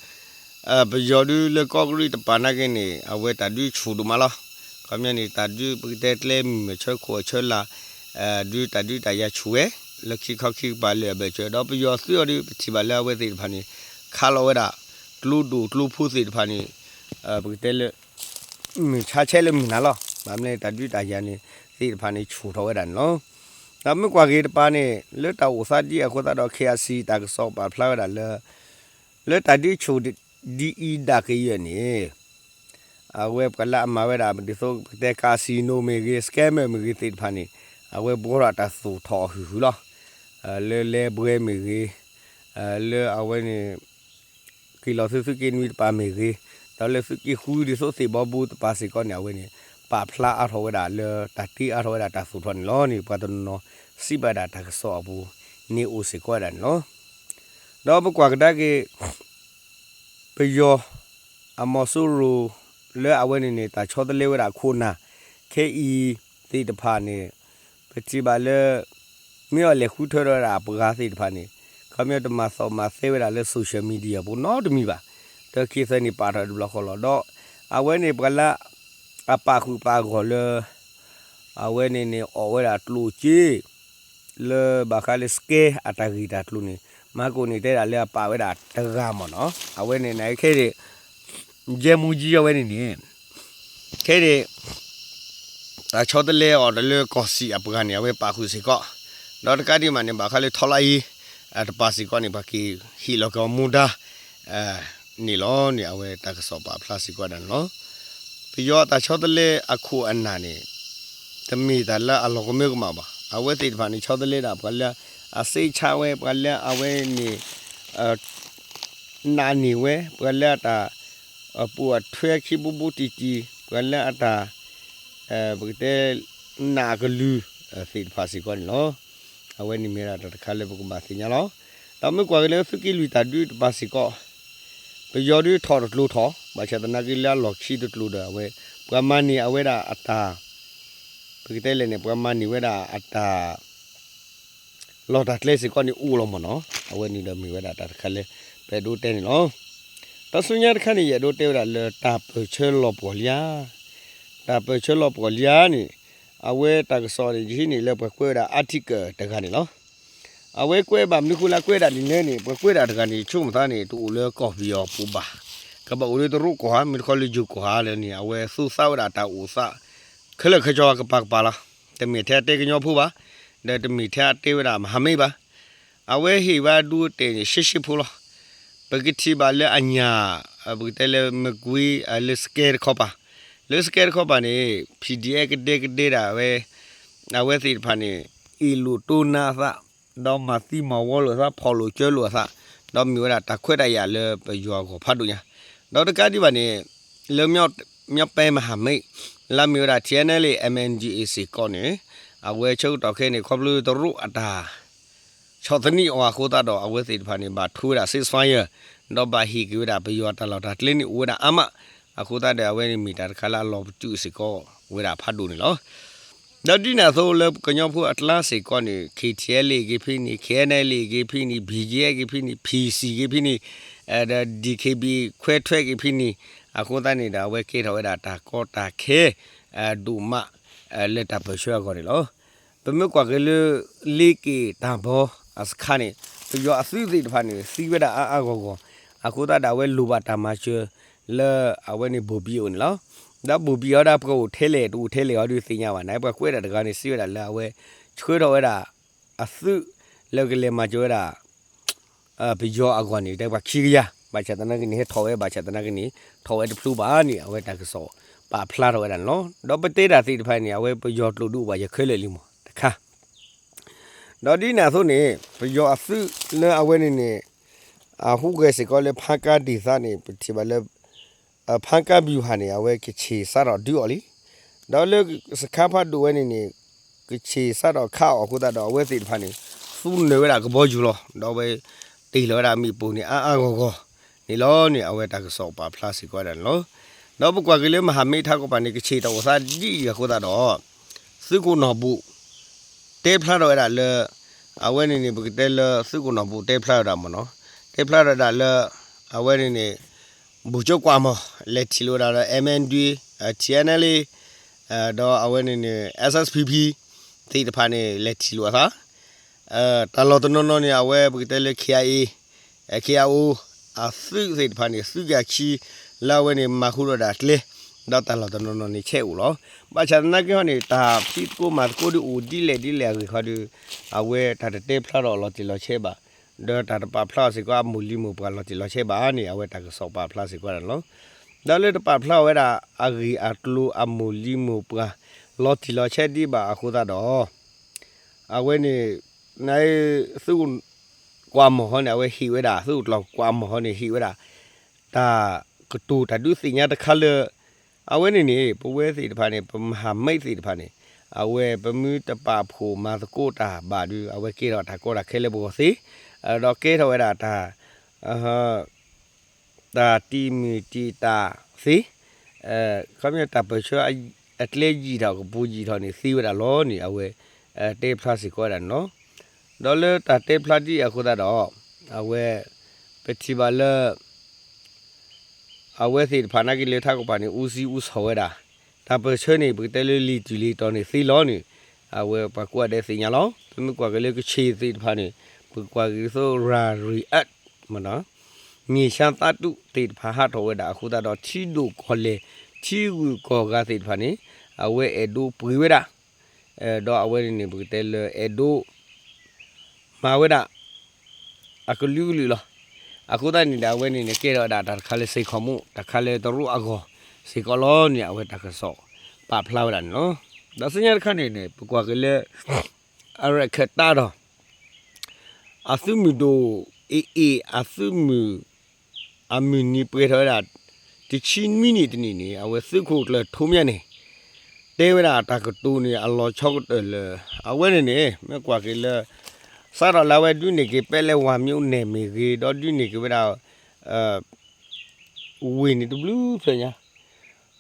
ပယီၤဒုးလၢကီၢ်ကရံၣ်တပၤနာ်က့န့ၣ် အဝဲတၢ်ဒုးဆူၣ်ဒိၣ်မးလီၤ. ခီပညီန့ၣ် တၢ်ဒုးပကတဲကျဲမုၢ်မဆၢခိၣ်အဆၢလၢ် ဒုးတၢ်ဒုးတၢ်ယၤဆူၣ်ဝဲ လၢခံခီခံကပၤလၢအဘၢၣ်စၢၤ ဒီးပယီၤသုးအီၤဒုး ပထံၣ်ဘၣ်လၢအဝဲသ့ၣ်တဖၣ်န့ၣ် ခးလီၤဝဲဒၣ် ကျိဒိၣ်ကျိဖိသ့ၣ်တဖၣ်န့ၣ် ပကတဲလၢ မုၢ်ဆါဆဲးလၢမုၢ်နၤလီၤ. ဘၣ်မနုၤလဲၣ် တၢ်ဒုးတၢ်ယၤန့ၣ် သ့ၣ်တဖၣ်န့ၣ် ဆူၣ်ထီၣ်ဝဲဒၣ်န့ၣ်လီၤ. ဒီးမ့ၢ်ကွၢ်က့ၤတပၤန့ၣ် လၢတၢ်အိၣ်သးဒ်အဃိသတးဒီး KIC တၢ်ကစီၣ်ပာ်ဖျါဝဲဒၣ်လၢ လၢတၢ်ဒုးဆူၣ်ဒ်အံၤဒၣ်ကယဲၢ်န့ၣ် အဝဲပှၤလၢအမၤဝဲဒၣ် ဒ်သိးပကတဲ casino မ့ၢ်ဂ့ၤ scammer မ့ၢ်ဂ့ၤသ့ၣ်တဖၣ်န့ၣ် အဝဲဘှီထီၣ်တၢ်သိၣ်ထီၣ်အဟုၣ်ဟုၣ်လီၤ. လၢလဲၤဘှဲမ့ၢ်ဂ့ၤ လၢအဝဲန့ၣ် က့ၤလီၤသုသုးက့နွံတပၤမ့ၢ်ဂ့ၤ, ဒီးလၢသုးက့ဃုဒ်သိးသ့ၣ်ဘီဘိတပၤစ့ၢ်ကီးန့ၣ် အဝဲန့ၣ် ပာ်ဖျါအါထီၣ်ဝဲဒၣ်လၢတၢ်တ့အါထီၣ်ဝဲဒၣ်တၢ်သိၣ်ထီၣ်န့ၣ်လီၤန့ၣ် ပှၤတနီၤနီၤစံးဘၣ်ဒၣ်တၢ်ကစီၣ်အပူၤန့ၣ်အိၣ်စ့ၢ်ကီးဝဲဒၣ်န့ၣ်လီၤ. ဒီးပကွၢ်ကဒါက့ၤ ပယီၤအမီၤစိရိၤလၢအဝဲန့ၣ်န့ၣ် တၢ်ဆီတလဲဝဲဒၣ်အခိၣ်အနၢ် ခဲအံၤသ့ၣ်တဖၣ်န့ၣ် ပထံၣ်ဘၣ်လၢ မ့ၢ်အီၤလဲၤဃုထၢထီၣ်ဝဲဒၣ်အပှၤသ့ၣ်တဖၣ်န့ၣ် ခီပညီတမၤသီၣ်မၤသဲဝဲဒၣ်လၢ social media ပူၤနီတမံၤဘၣ်. ဒီးခံသၢနံၣ်ပာ်ထီၣ်တဘျီဃီလီၤ. ဒီးအဝဲန့ၣ်ပှၤလၢ အပာ်ဃုာ်ပာ်ဂီၢ်လၢ အဝဲန့ၣ်န့ၣ် အီၣ်ဝဲဒၣ်ကျိၣ်စ့ လၢဘၣ်ဃးလၢ scam အတၢ်ဂ့ၢ်တၢ်ကျိၤန့ၣ် မၤကိၣ်န့ၣ်တဲဒၣ်လၢအပာ်ဝဲဒၣ်တဂၤမ့ၢ်နီၤ. အဝဲန့ၣ်န့ၣ်ခဲဒၣ် ယဲၢ်မူကၠံအဝဲန့ၣ်န့ၣ် ခဲဒၣ် တၢ်ဆီတလဲအီၤတလၢကီၢ်စံၣ်အပှၤန့ၣ် အဝဲပာ်ဃုာ်စ့ၢ်ကီး ဒီးတကးဒံးမးန့ၣ် ဘၣ်ဃးလၢထီလါအံၤ တပၤစ့ၢ်ကီးန့ၣ် ပှၤက့ၤဟ့ၣ်လီၤက့ၤအီၤမူဒါ န့ၣ်လီၤန့ၣ် အဝဲတၢ်ကစီၣ်ပာ်ဖျါစ့ၢ်ကီးဒၣ်န့ၣ်လီၤ. ပယီၤအတၢ်ဆီတလဲအခိၣ်အနၢ်န့ၣ် တမ့ၢ်တၢ်လၢအလီၤကမၢကမၣ်ဘၣ်. အဝဲသ့ၣ်တဖၣ်န့ၣ် ဆီတလဲဒၣ်ပှၤလၢအစ့ဆါဝဲ ပှၤလၢအဝဲန့ၣ် နာ်န့ၢ်ဝဲ ပှၤလၢအတၢ် ပူၤအထွဲခံဘိဘိတံၢ်တံၢ် ပှၤလၢအတၢ် ပကတဲ နာ်ကလုၢ်သ့ၣ်တဖၣ်စ့ၢ်ကီးန့ၣ်လီၤ. အဝဲန့ၣ်မ့ၢ်ဒၣ်တၢ်တခါလၢပကဘၣ်သ့ၣ်ညါလီၤ. ဒီးမ့ၢ်ကွၢ်က့ၤလၢသုးက့လွံၢ်တၢ်ဒုးတပၤစ့ၢ်ကီး ပယီၤဒုးထီၣ်တကျိၤထီၣ် ဘၣ်ဆၣ်သနာ်က့လၢအလီၢ်ခံတကျိၤဒီးအဝဲ ပှၤမၤန့ၢ်အဝဲဒၣ်အတၢ် ပကတဲလဲၣ်န့ၣ် ပှၤမၤန့ၢ်ဝဲဒၣ်အတၢ် လီၢ်တၢ်ကျဲစ့ၢ်ကီးန့ၣ်အိၣ်လီၤမ့ၢ်နီၤ. အဝဲန့ၣ်ဒီးမ့ၢ်ဝဲဒၣ်တၢ်တခါလၢ ပအဲၣ်ဒိးတဲန့ၣ်လီၤ. တၢ်ဆူညါတခါန့ၣ် ယအဲၣ်ဒိးတဲဝဲဒၣ်လၢတၢ်ပၢၢ်ဆၢလီၤပှီၢ်လံဧါ. တၢ်ပၢၢ်ဆၢလီၤပှီၢ်လံဧါန့ၣ် အဝဲတၢ်ကစီၣ်န့ၣ် ယဟံးန့ၢ်လၢပှၤကွဲးဝဲဒၣ် article တဂၤန့ၣ်လီၤ. အဝဲကွဲးဘၣ်မနုၤဃိလၢကွဲးဒၣ်ဒ်လဲၣ်န့ၣ် ပှၤကွဲးဒၣ်တဂၤန့ၣ် ဆိကမိၣ်သးန့ၣ် တအိၣ်လၢကီၢ်ပယီၤပူၤဘၣ်. ကဘၣ်အိၣ်လၢတရူးကီၢ်ဧါ မ့ၢ်တခီလၢယိၤကီၢ်ဧါလၢန့ၣ် အဝဲသူၣ်သးဝဲဒၣ်တၢ်အိၣ်သး ခဲလၢာ်ခဲဆ့ကပၤကပၤလီၤ. တမ့ၢ်ထဲအတဲကညီဖိဘၣ်, ဒီးတမ့ၢ်ထဲအတဲဝဲဒၣ်မဟာမိတ်ဘၣ်. အဝဲဟ့ၣ်ဝဲဒၣ်ဒူတဲာ်န့ၣ် ရှဲရှဲဖိလီၤ. ပကထံၣ်ဘၣ်လၢအညၣ် ပကတဲလၢမကွ့ လၢစကဲတခီပၤ, လၢစကဲတခီပၤန့ၣ် ဖံၣ်ဒံၣ်အဲၣ် ကဒဲကဒဲဒၣ်ဝဲ အဝဲသ့ၣ်တဖၣ်န့ၣ် အ့ၣ်လိာ်တိၢ်နါအသး, ဒီးမၤသံမၤဝီလိာ်အသး ဖီၣ်လိာ်ကၢလိာ်အသး, ဒီးမ့ၢ်ဝဲဒၣ်တၢ်ခွဲးတၢ်ယာ်လၢပယီၤအဂီၢ်ဖးဒိၣ်ညါ, ဒီးတကးဒံးဘၣ်န့ၣ် လၢ မြောက်ပိုင်းမဟာမိတ် လၢအမ့ၢ်ဝဲဒၣ် ထံၣ်အဲၣ်နဲၣ်လ့ၣ် အမ်ဢၣ်အၣ်ဒီအ့ၣ် စ့ၢ်ကီးန့ၣ် အဝဲဆၢကတီၢ်ခဲအံၤန့ၣ် ခီဖျိတရူးအတၢ် ဆီၣ်သနံးအီၤအဃိသတးဒီး အဝဲသ့ၣ်တဖၣ်န့ၣ် ဘၣ်ထိဝဲဒၣ် ceasefire ဒီးဘၣ်ဟ့ၣ်က့ၤဝဲဒၣ်ပယီၤတၢ်လီၢ်တၢ်ကျဲန့ၣ်အိၣ်ဝဲဒၣ်အါမး, အဃိသတးဒီးအဝဲန့ၣ်မ့ၢ်တၢ်တခါလၢအလီၤပတုာ်စ့ၢ်ကီးဝဲဒၣ်ဖးဒိၣ်န့ၣ်လီၤ. ဒီးဒ်န့ၣ်အသိးလၢကညီဖိအကျါစ့ၢ်ကီးန့ၣ် KTLA က့ၤဖဲန့ၣ် KNLA က့ၤဖဲန့ၣ် BGF က့ၤဖဲန့ၣ် PC က့ၤဖဲန့ၣ် ဒီး DKB ခွဲထွက် က့ၤဖဲန့ၣ် အဃိသတးန့ၣ်ဒီး အဝဲကဲထီၣ်ဝဲဒၣ်တၢ်ကီတၢ်ခဲ ဒိၣ်မး လၢတၢ်ပၢၢ်ဆၢအဂီၢ်န့ၣ်လီၤ. ပမ့ၢ်ကွၢ်က့ၤလၢ လ့က့ၤတၢ်ဘီအစခါန့ၣ် ပယီၤအသုးသ့ၣ်တဖၣ်န့ၣ် သံဝဲဒၣ်အါအါဂီၢ်ဂီၢ်, အဃိသတးဒီးအဝဲလိၣ်ဘၣ်တၢ်မၤစၢၤလၢအဝဲန့ၣ် ဘိၣ်ဘံအိၣ်န့ၣ်လီၤ. ဒီးဘိၣ်ဘံအီၤဒၣ်ပှၤအိၣ်ထဲလဲၣ် တအိၣ်ထဲလဲၣ်အီၤဒုးသ့ၣ်ညါဘၣ်န့ၣ် ပှၤကွဲးဒၣ်တဂၤန့ၣ် စံးဝဲဒၣ်လၢအဝဲ ဆှၢထီၣ်ဝဲဒၣ် အသုးလၢကလဲၤမၤစၢၤဝဲဒၣ် ပယီၤအဂီၢ်န့ၣ် တဲပှၤခံကယၤ, ဘၣ်ဆၣ်သနာ်က့န့ၣ် ဟဲထီၣ်ဝဲ ဘၣ်ဆၣ်သနာ်က့န့ၣ် ထီၣ်ဝဲတဖျိဘၣ်န့ၣ် အဝဲတၢ်ကစီၣ်ပာ်ဖျါထီၣ်ဝဲဒၣ်န့ၣ်လီၤ. ဒီးပတဲတၢ်သ့ၣ်တဖၣ်န့ၣ် အဝဲပယီၤကျိာ်ဒုးအိၣ်ဘၣ်ယၤခဲလၢာ်လံမး တခါ ဒီးဒ်န့ၣ်အသိးန့ၣ် ပယီၤအသုးလၢအဝဲန့ၣ်န့ၣ် အဟူးဂဲၤစ့ၢ်ကီးလၢဖါကါဒံၣ်သးန့ၣ် ပထံၣ်ဘၣ်လၢ ဖါကါဘံၣ်ဟၣ်န့ၣ် အဝဲကဆံးစးထီၣ်ဒုးအီၤလံ. ဒီးလၢစခါဖးဒိၣ်ဝဲန့ၣ်န့ၣ် ကဆံးစးထီၣ်ခးအီၤအဃိသတးဒီး အဝဲသ့ၣ်တဖၣ်န့ၣ် သူနၢၤဝဲဒၣ်ကဘီယူၤလီၤ. ဒီးအဝဲတ့ၢ်လီၤဝဲဒၣ်မ့ၣ်ပိၢ်န့ၣ် အါအါဂီၢ်ဂီၢ်န့ၣ်လီၤန့ၣ် အဝဲတၢ်ကစီၣ်ပာ်ဖျါစ့ၢ်ကီးဝဲဒၣ်န့ၣ်လီၤ. ဒီးပကွၢ်က့ၤလၢမဟာမိတ်ထးကီၢ်ပၤန့ၣ် ကဆံးတၢ်အိၣ်သးဒ်အံၤအဃိသတးဒီး သုးခိၣ်နီၢ်ဘူၣ် တဲဖျါထီၣ်ဝဲဒၣ်လၢ အဝဲန့ၣ်န့ၣ် ပကတဲလၢသုးခိၣ်နီၢ်ဘူၣ်တဲဖျါဝဲဒၣ်မ့ၢ်နီၤ, တဲဖျါထီၣ်ဝဲဒၣ်လၢ အဝဲန့ၣ်န့ၣ် ဘူၣ်ကၠိကွၢ်မီၢ် လဲၤထံၣ်လိာ်ဝဲဒၣ်လၢ MNDAA, TNLA ဒီးအဝဲန့ၣ်န့ၣ် SSPP သ့ၣ်တဖၣ်န့ၣ် လဲၤထံၣ်လိာ်အသး တၢ်လီၢ်တနီၤနီၤန့ၣ် အဝဲပကတဲလၢ KIA, KIO အသုးသ့ၣ်တဖၣ်န့ၣ် သုးက့ၤခံ လၢအဝဲန့ၣ် မၤဃုာ်ဒီးဒၣ်ကျဲ ဒီးတၢ်လီၢ်တနီၤနီၤန့ၣ် ဆဲးအိၣ်လီၤ. ဘၣ်ဆၣ်သနာ်က့ဟီန့ၣ် တၢ်ဖံးသကိးမၤသကိးဒုးအိၣ်ဒ်လဲၣ်ဒ်လဲၣ်အဂ့ၢ်ခီဒီး အဝဲတၢ်တတဲဖျါထီၣ်လီၤတံၢ်လီၤဆဲးဘၣ်, ဒီးတၢ်တပာ်ဖျါအီၤစ့ၢ်ကီးအမိၢ်လံၤမိၢ်ပှၢ်လီၤတံၢ်လီၤဆဲးဘၣ်န့ၣ် အဝဲတၢ်ကစီၣ်ပာ်ဖျါစ့ၢ်ကီးဒၣ်န့ၣ်လီၤ. ဒီးလၢတပာ်ဖျါအီၤဝဲဒၣ်အဂ့ၢ်အကျိၤအမိၢ်လံၤမိၢ်ပှၢ် လီၤတံၢ်လီၤဆဲးဒံးဘၣ်အဃိသတးဒီး အဝဲန့ၣ် န သုးကွၢ်မီၢ်ဟီန့ၣ် အဝဲဟ့ၣ်ဝဲဒၣ် သုးကျီၢ်ကွၢ်မီၢ်ဟီန့ၣ် ဟ့ၣ်ဝဲဒၣ် တၢ်ကတိၤတၢ်ဒုးသ့ၣ်ညါတခါလၢ အဝဲန့ၣ်န့ၣ် ပဝဲသ့ၣ်တဖၣ်န့ၣ် ပမဟာမိတ်သ့ၣ်တဖၣ်န့ၣ် အဝဲပမ့ၢ်တပာ်ဖှိၣ်မၤသကိးတၢ်ဘၣ်ဒီး အဝဲကဲထီၣ်တၢ်ကီတၢ်ခဲလၢပဂီၢ်သ့, ဒီးကဲထီၣ်ဝဲဒၣ်တၢ် တၢ်တံာ်မုၢ်တံာ်တာ်သ့, ခီပညီတၢ်ပၢၢ်ဆၢအကျဲယံာ်ထီၣ်ကပူၤယံာ်ထီၣ်န့ၣ်သ့ဝဲဒၣ်လီၤန့ၣ် အဝဲ တဲဖျါစ့ၢ်ကီးဝဲဒၣ်န့ၣ်လီၤ. ဒီးလၢတၢ်တဲဖျါဒ်အံၤအဃိသတးဒီး အဝဲ ပထံၣ်ဘၣ်လၢ အဝဲသ့ၣ်တဖၣ်နာ်က့လၢထးကီၢ်ပၤန့ၣ် အူစံအူဆီၣ်ဝဲဒၣ် တၢ်ပၢၢ်ဆၢန့ၣ် ပကတဲလၢလံာ်တုၤလံာ်တီၤန့ၣ်သ့လီၤန့ၣ် အဝဲပှၤကိးဂၤဒဲးသ့ၣ်ညါလီၤ. ပမ့ၢ်ကွၢ်က့ၤလၢကခ့ၣ်သ့ၣ်တဖၣ်န့ၣ် ပကွၢ်က့ၤဒ်သိး rare earth မ့ၢ်နီၤ မြေရှားသတ္တု သ့ၣ်တဖၣ်ဟးထီၣ်ဝဲဒၣ်အဃိသတးဒီး ထံဒိၣ်ကီၢ်လဲၢ် ထံဂုၤကီၢ်ဂၤသ့ၣ်တဖၣ်န့ၣ် အဝဲအဲၣ်ဒိးပှ့ၤဝဲဒၣ် ဒီးအဝဲန့ၣ်န့ၣ် ပကတဲလၢအဲၣ်ဒိး မၤဝဲဒၣ် အကလုာ်ကလုာ်လီၤ. အဃိသတးန့ၣ်ဒီး အဝဲန့ၣ်န့ၣ် ကဲထီၣ်ဝဲဒၣ်တၢ်တခါလၢစ့ၢ်ကီးမူ တၢ်ခါလၢတရူးအဂီၢ်စ့ၢ်ကီးလီၤန့ၣ် အဝဲတၢ်ကစီၣ်ပာ်ဖျါဝဲဒၣ်န့ၣ်လီၤ. ဒီးဆူညါတခါန့ၣ်န့ၣ် ပကွၢ်က့ၤလၢ အရခၢၣ်တၢ်ဒီး အသုးမုၢ်ဒိၣ် AA အသုးမုၢ် အမုၢ်နံၤပှဲၤထီၣ်ဝဲဒၣ် တဆံနွံနံၣ်တနံၣ်န့ၣ် အဝဲသုးခိၣ်ကျၢၢ်ထူမၠၣ်န့ၣ် တဲဝဲဒၣ်တၢ်ကတိၤန့ၣ် အလီၤဆီကတၢၢ်လၢ အဝဲန့ၣ်န့ၣ် မ့ၢ်ကွၢ်က့ၤလၢ စးထီၣ်လၢအဝဲဒုးန့ၢ်က့ၤ ပဲလဲဝါ မြို့နယ် မ့ၢ်ဂ့ၤ ဒီးဒုးန့ၢ်က့ၤဝဲဒၣ် ဝ့ၢ်န့ၣ်တဘျုးဖျၢၣ်ညါ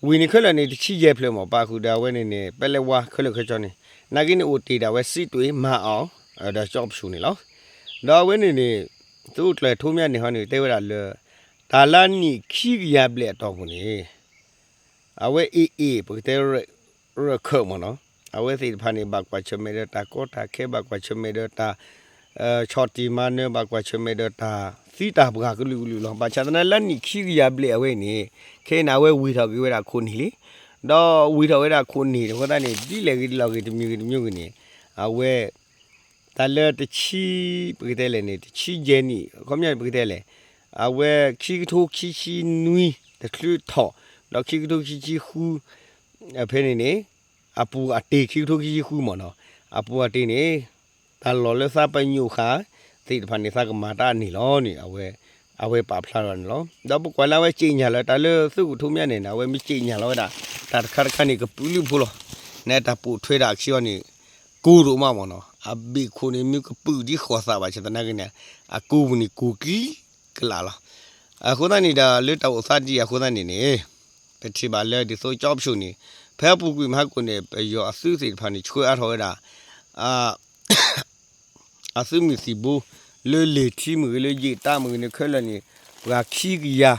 ဝ့ၢ်န့ၣ်ခဲလၢာ်န့ၣ် တဆံယဲၢ်ဖျၢၣ်မ့ၢ် ပာ်ဃုာ်ဒီးအဝဲန့ၣ်န့ၣ် ပဲလဲဝါခဲလၢာ်ခဲဆ့န့ၣ် နာ်က့န့ၣ်အိၣ်တ့ၢ်ဒၣ်ဝဲ စစ်တွေ မာန်အောင် ဒီးကျောက်ဖြူန့ၣ်လီၤ. ဒီးအဝဲန့ၣ်န့ၣ် သုးခိၣ်ကျၢၢ်ထူမၠၣ်န့ၣ်ဟီန့ၣ် တဲဝဲဒၣ်လၢ တၢ်လၢနံၣ်ခံကယၤဘျဲၣ်အတီၢ်ပူၤန့ၣ် အဝဲ AA ပကတဲ ရခၢၣ်မ့ၢ်နီၤ အဝဲသ့ၣ်တဖၣ်န့ၣ် ဘၣ်ကွၢ်ဆၢၣ်မဲာ်ဒီးတၢ်ကီတၢ်ခဲ ဘၣ်ကွၢ်ဆၢၣ်မဲာ်ဒီးတၢ် ဆီၣ်တံၢ်မၤနၢၤ ဘၣ်ကွၢ်ဆၢၣ်မဲာ်ဒီးတၢ် သံတၢ်ပှၢ်ကလုာ်ကလုာ်လီၤ. ဘၣ်ဆၣ်သနာ်က့လၢနံၣ်ခံကယၤဘျဲၣ်အဝဲအံၤန့ၣ် ခဲအံၤန့ၣ် အဝဲဝံၤထီၣ်က့ၤဝဲဒၣ်ခိၣ်နၢ်လံ. ဒီးဝံၤထီၣ်ဝဲဒၣ်ခိၣ်နၢ်အဃိသတးန့ၣ် ဒ်လဲၣ်ဂ့ၤဒ်လဲၣ်ဂ့ၤ တမံၤဂ့ၤတမံၤဂ့ၤန့ၣ် အဝဲ တၢ်လၢတဆံ ပကတဲလဲၣ်န့ၣ် တဆံယဲၢ်နံၣ် ခီပညီန့ၣ် ပကတဲလဲၣ် အဝဲခံကထိခံဆံနွံ တချုးထီၣ် ဒီးခံကထိခံဆံဃု ဖဲန့ၣ်န့ၣ် အပူၤအတ့ၢ် ခံကထိခံဆံဃုမ့ၢ်နီၤ အပူၤအတ့ၢ်န့ၣ် တၢ်လီၢ်လၢသးပညိၣ်ဃာ်သ့ၣ်တဖၣ်န့ၣ် သးကမၤတၢ်န့ၣ်လီၤန့ၣ် အဝဲ အဝဲပာ်ဖျါလီၤန့ၣ်လီၤ. ဒီးပကွၢ်လၢအဝဲစံးညါလၢ တၢ်လၢသုးခိၣ်ထူမၠါန့ၣ် အဝဲမ့ၢ်စံးညါလီၤဝဲဒၣ် တၢ်တခါတခါန့ၣ် ကပုာ်လုးဖိလီၤ. နတၢ်ပိာ်ထွဲဒၣ်အခံအီၤန့ၣ် ကိၢ်ဒိၣ်မးမ့ၢ်နီၤ အဘ့ၣ်ခိၣ်န့ၣ် မ့ၢ်ကပုာ်ဒ်ဃီၤသးဘၣ်ဆၣ်သနာ်က့န့ၣ် အကိၢ်ပူၤန့ၣ်ကိၢ်ကံကလးလီၤ. အဃိသတးန့ၣ်ဒီး လၢတၢ်အိၣ်သးဒ်အံၤအဃိသတးန့ၣ်န့ၣ် ပထံၣ်ဘၣ်လၢဒ်သိးကၠီဖၠိၣ်န့ၣ် ဖဲအပူၤကွံာ်မဟါကိၣ်န့ၣ် ပယီၤအသုးသ့ၣ်တဖၣ်န့ၣ် ဆှၢအါထီၣ်ဝဲဒၣ် အသုးမုၢ်သံၣ်ဘိ လၢလ့ၢ်ထံမ့ၢ်ဂ့ၤ လၢယံာ်တၢ်မ့ၢ်ဂ့ၤန့ၣ် ခဲလၢာ်န့ၣ် ပှၤခံကယၤ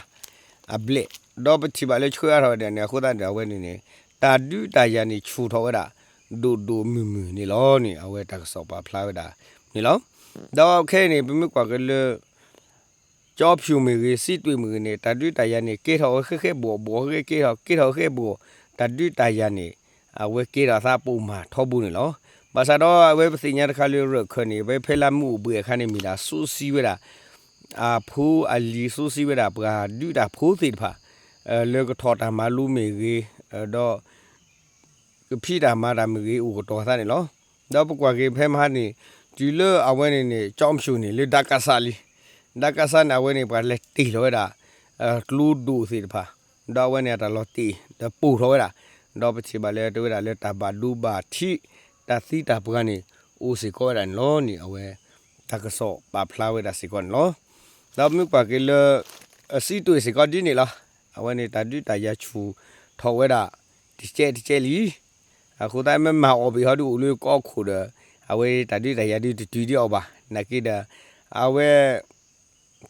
အဘျဲၣ် ဒီးပထံၣ်ဘၣ်လၢဆှၢအါထီၣ်ဝဲဒၣ်န့ၣ် အဃိသတးန့ၣ်ဒီး အဝဲန့ၣ်န့ၣ် တၢ်ဒုးတၢ်ယၤန့ၣ် ဆူၣ်ထီၣ်ဝဲဒၣ် ဒိၣ်ဒိၣ်မုၢ်မုၢ်န့ၣ်လီၤန့ၣ် အဝဲတၢ်ကစီၣ်ပာ်ဖျါဝဲဒၣ်န့ၣ်လီၤ. ဒီးခဲအံၤန့ၣ် ပမ့ၢ်ကွၢ်က့ၤလၢ ကၠီဖၠိၣ်မ့ၢ်ဂ့ၤ စံးတွ့ၣ်မ့ၢ်ဂ့ၤန့ၣ် တၢ်ဒုးတၢ်ယၤန့ၣ် ကဲထီၣ်ဝဲဃဲဃဲဘှီၣ်ဘှီၣ် ဃဲကဲထီၣ် ကဲထီၣ်ဃဲဘှီၣ် တၢ်ဒုးတၢ်ယၤန့ၣ် အဝဲကဲထီၣ်သးပိာ်မၤထီဘိန့ၣ်လီၤ. ဘၣ်ဆၣ်ဒီးအဝဲပသ့ၣ်ညါတခါလၢရၢၣ်ခၢၣ်န့ၣ် အဝဲဖဲလၢမုၢ်အိၣ်ဘှံးအခါန့ၣ် မ့ၢ်ဒၣ်စိစံးဝဲဒၣ် အဖိအလံၤစိစံးဝဲဒၣ် ပှၤဒုးတၢ်ဖိသ့ၣ်တဖၣ် လၢကထီၣ်တၢ်မၤလိမ့ၢ်ဂ့ၤ ဒီး ကဖံးတၢ်မၤတၢ်မ့ၢ်ဂ့ၤ အိၣ်ကတီၤသးန့ၣ်လီၤ. ဒီးပကွၢ်က့ၤဖဲမဟါန့ၣ် တုၤလၢအဝဲန့ၣ်န့ၣ် ကၠီဖၠိၣ်န့ၣ် လၢဒၢကးစးလံ ဒၢကးစးန့ၣ် အဝဲန့ၣ် ပှၤလဲၤတ့ၢ်လီၤဝဲဒၣ် ကျိဒိၣ်သ့ၣ်တဖၣ် ဒီးအဝဲန့ၣ်အတၢ်လီၤတ့ၢ် ဒီးပိာ်ထီၣ်ဝဲဒၣ် ဒီးပထံၣ်ဘၣ်လၢတဲဝဲဒၣ်လၢတၢ်ဘၣ်ဒိဘၣ်ထံး တၢ်သံတၢ်ပှၢ်န့ၣ် အိၣ်စ့ၢ်ကီးဝဲဒၣ်န့ၣ်လီၤန့ၣ် အဝဲ တၢ်ကစီၣ်ပာ်ဖျါဝဲဒၣ်စ့ၢ်ကီးန့ၣ်လီၤ. ဒီးမ့ၢ်ကွၢ်က့ၤလၢ အစံးတွ့ၣ်စ့ၢ်ကီးဒ်န့ၣ်လီၤ. အဝဲန့ၣ်တၢ်ဒုးတၢ်ယၤဆူၣ်ထီၣ်ဝဲဒၣ် တကဲးတကဲးလံ အဃိသတးမ့ၢ်မၤအီၤဘၣ်ဟီဒုးအိၣ်လၢကီၢ်ခိၣ်ဒီး အဝဲတၢ်ဒုးတၢ်ယၤဒုးတတုၤဒံးအီၤဘၣ် နာ်က့ဒီး အဝဲ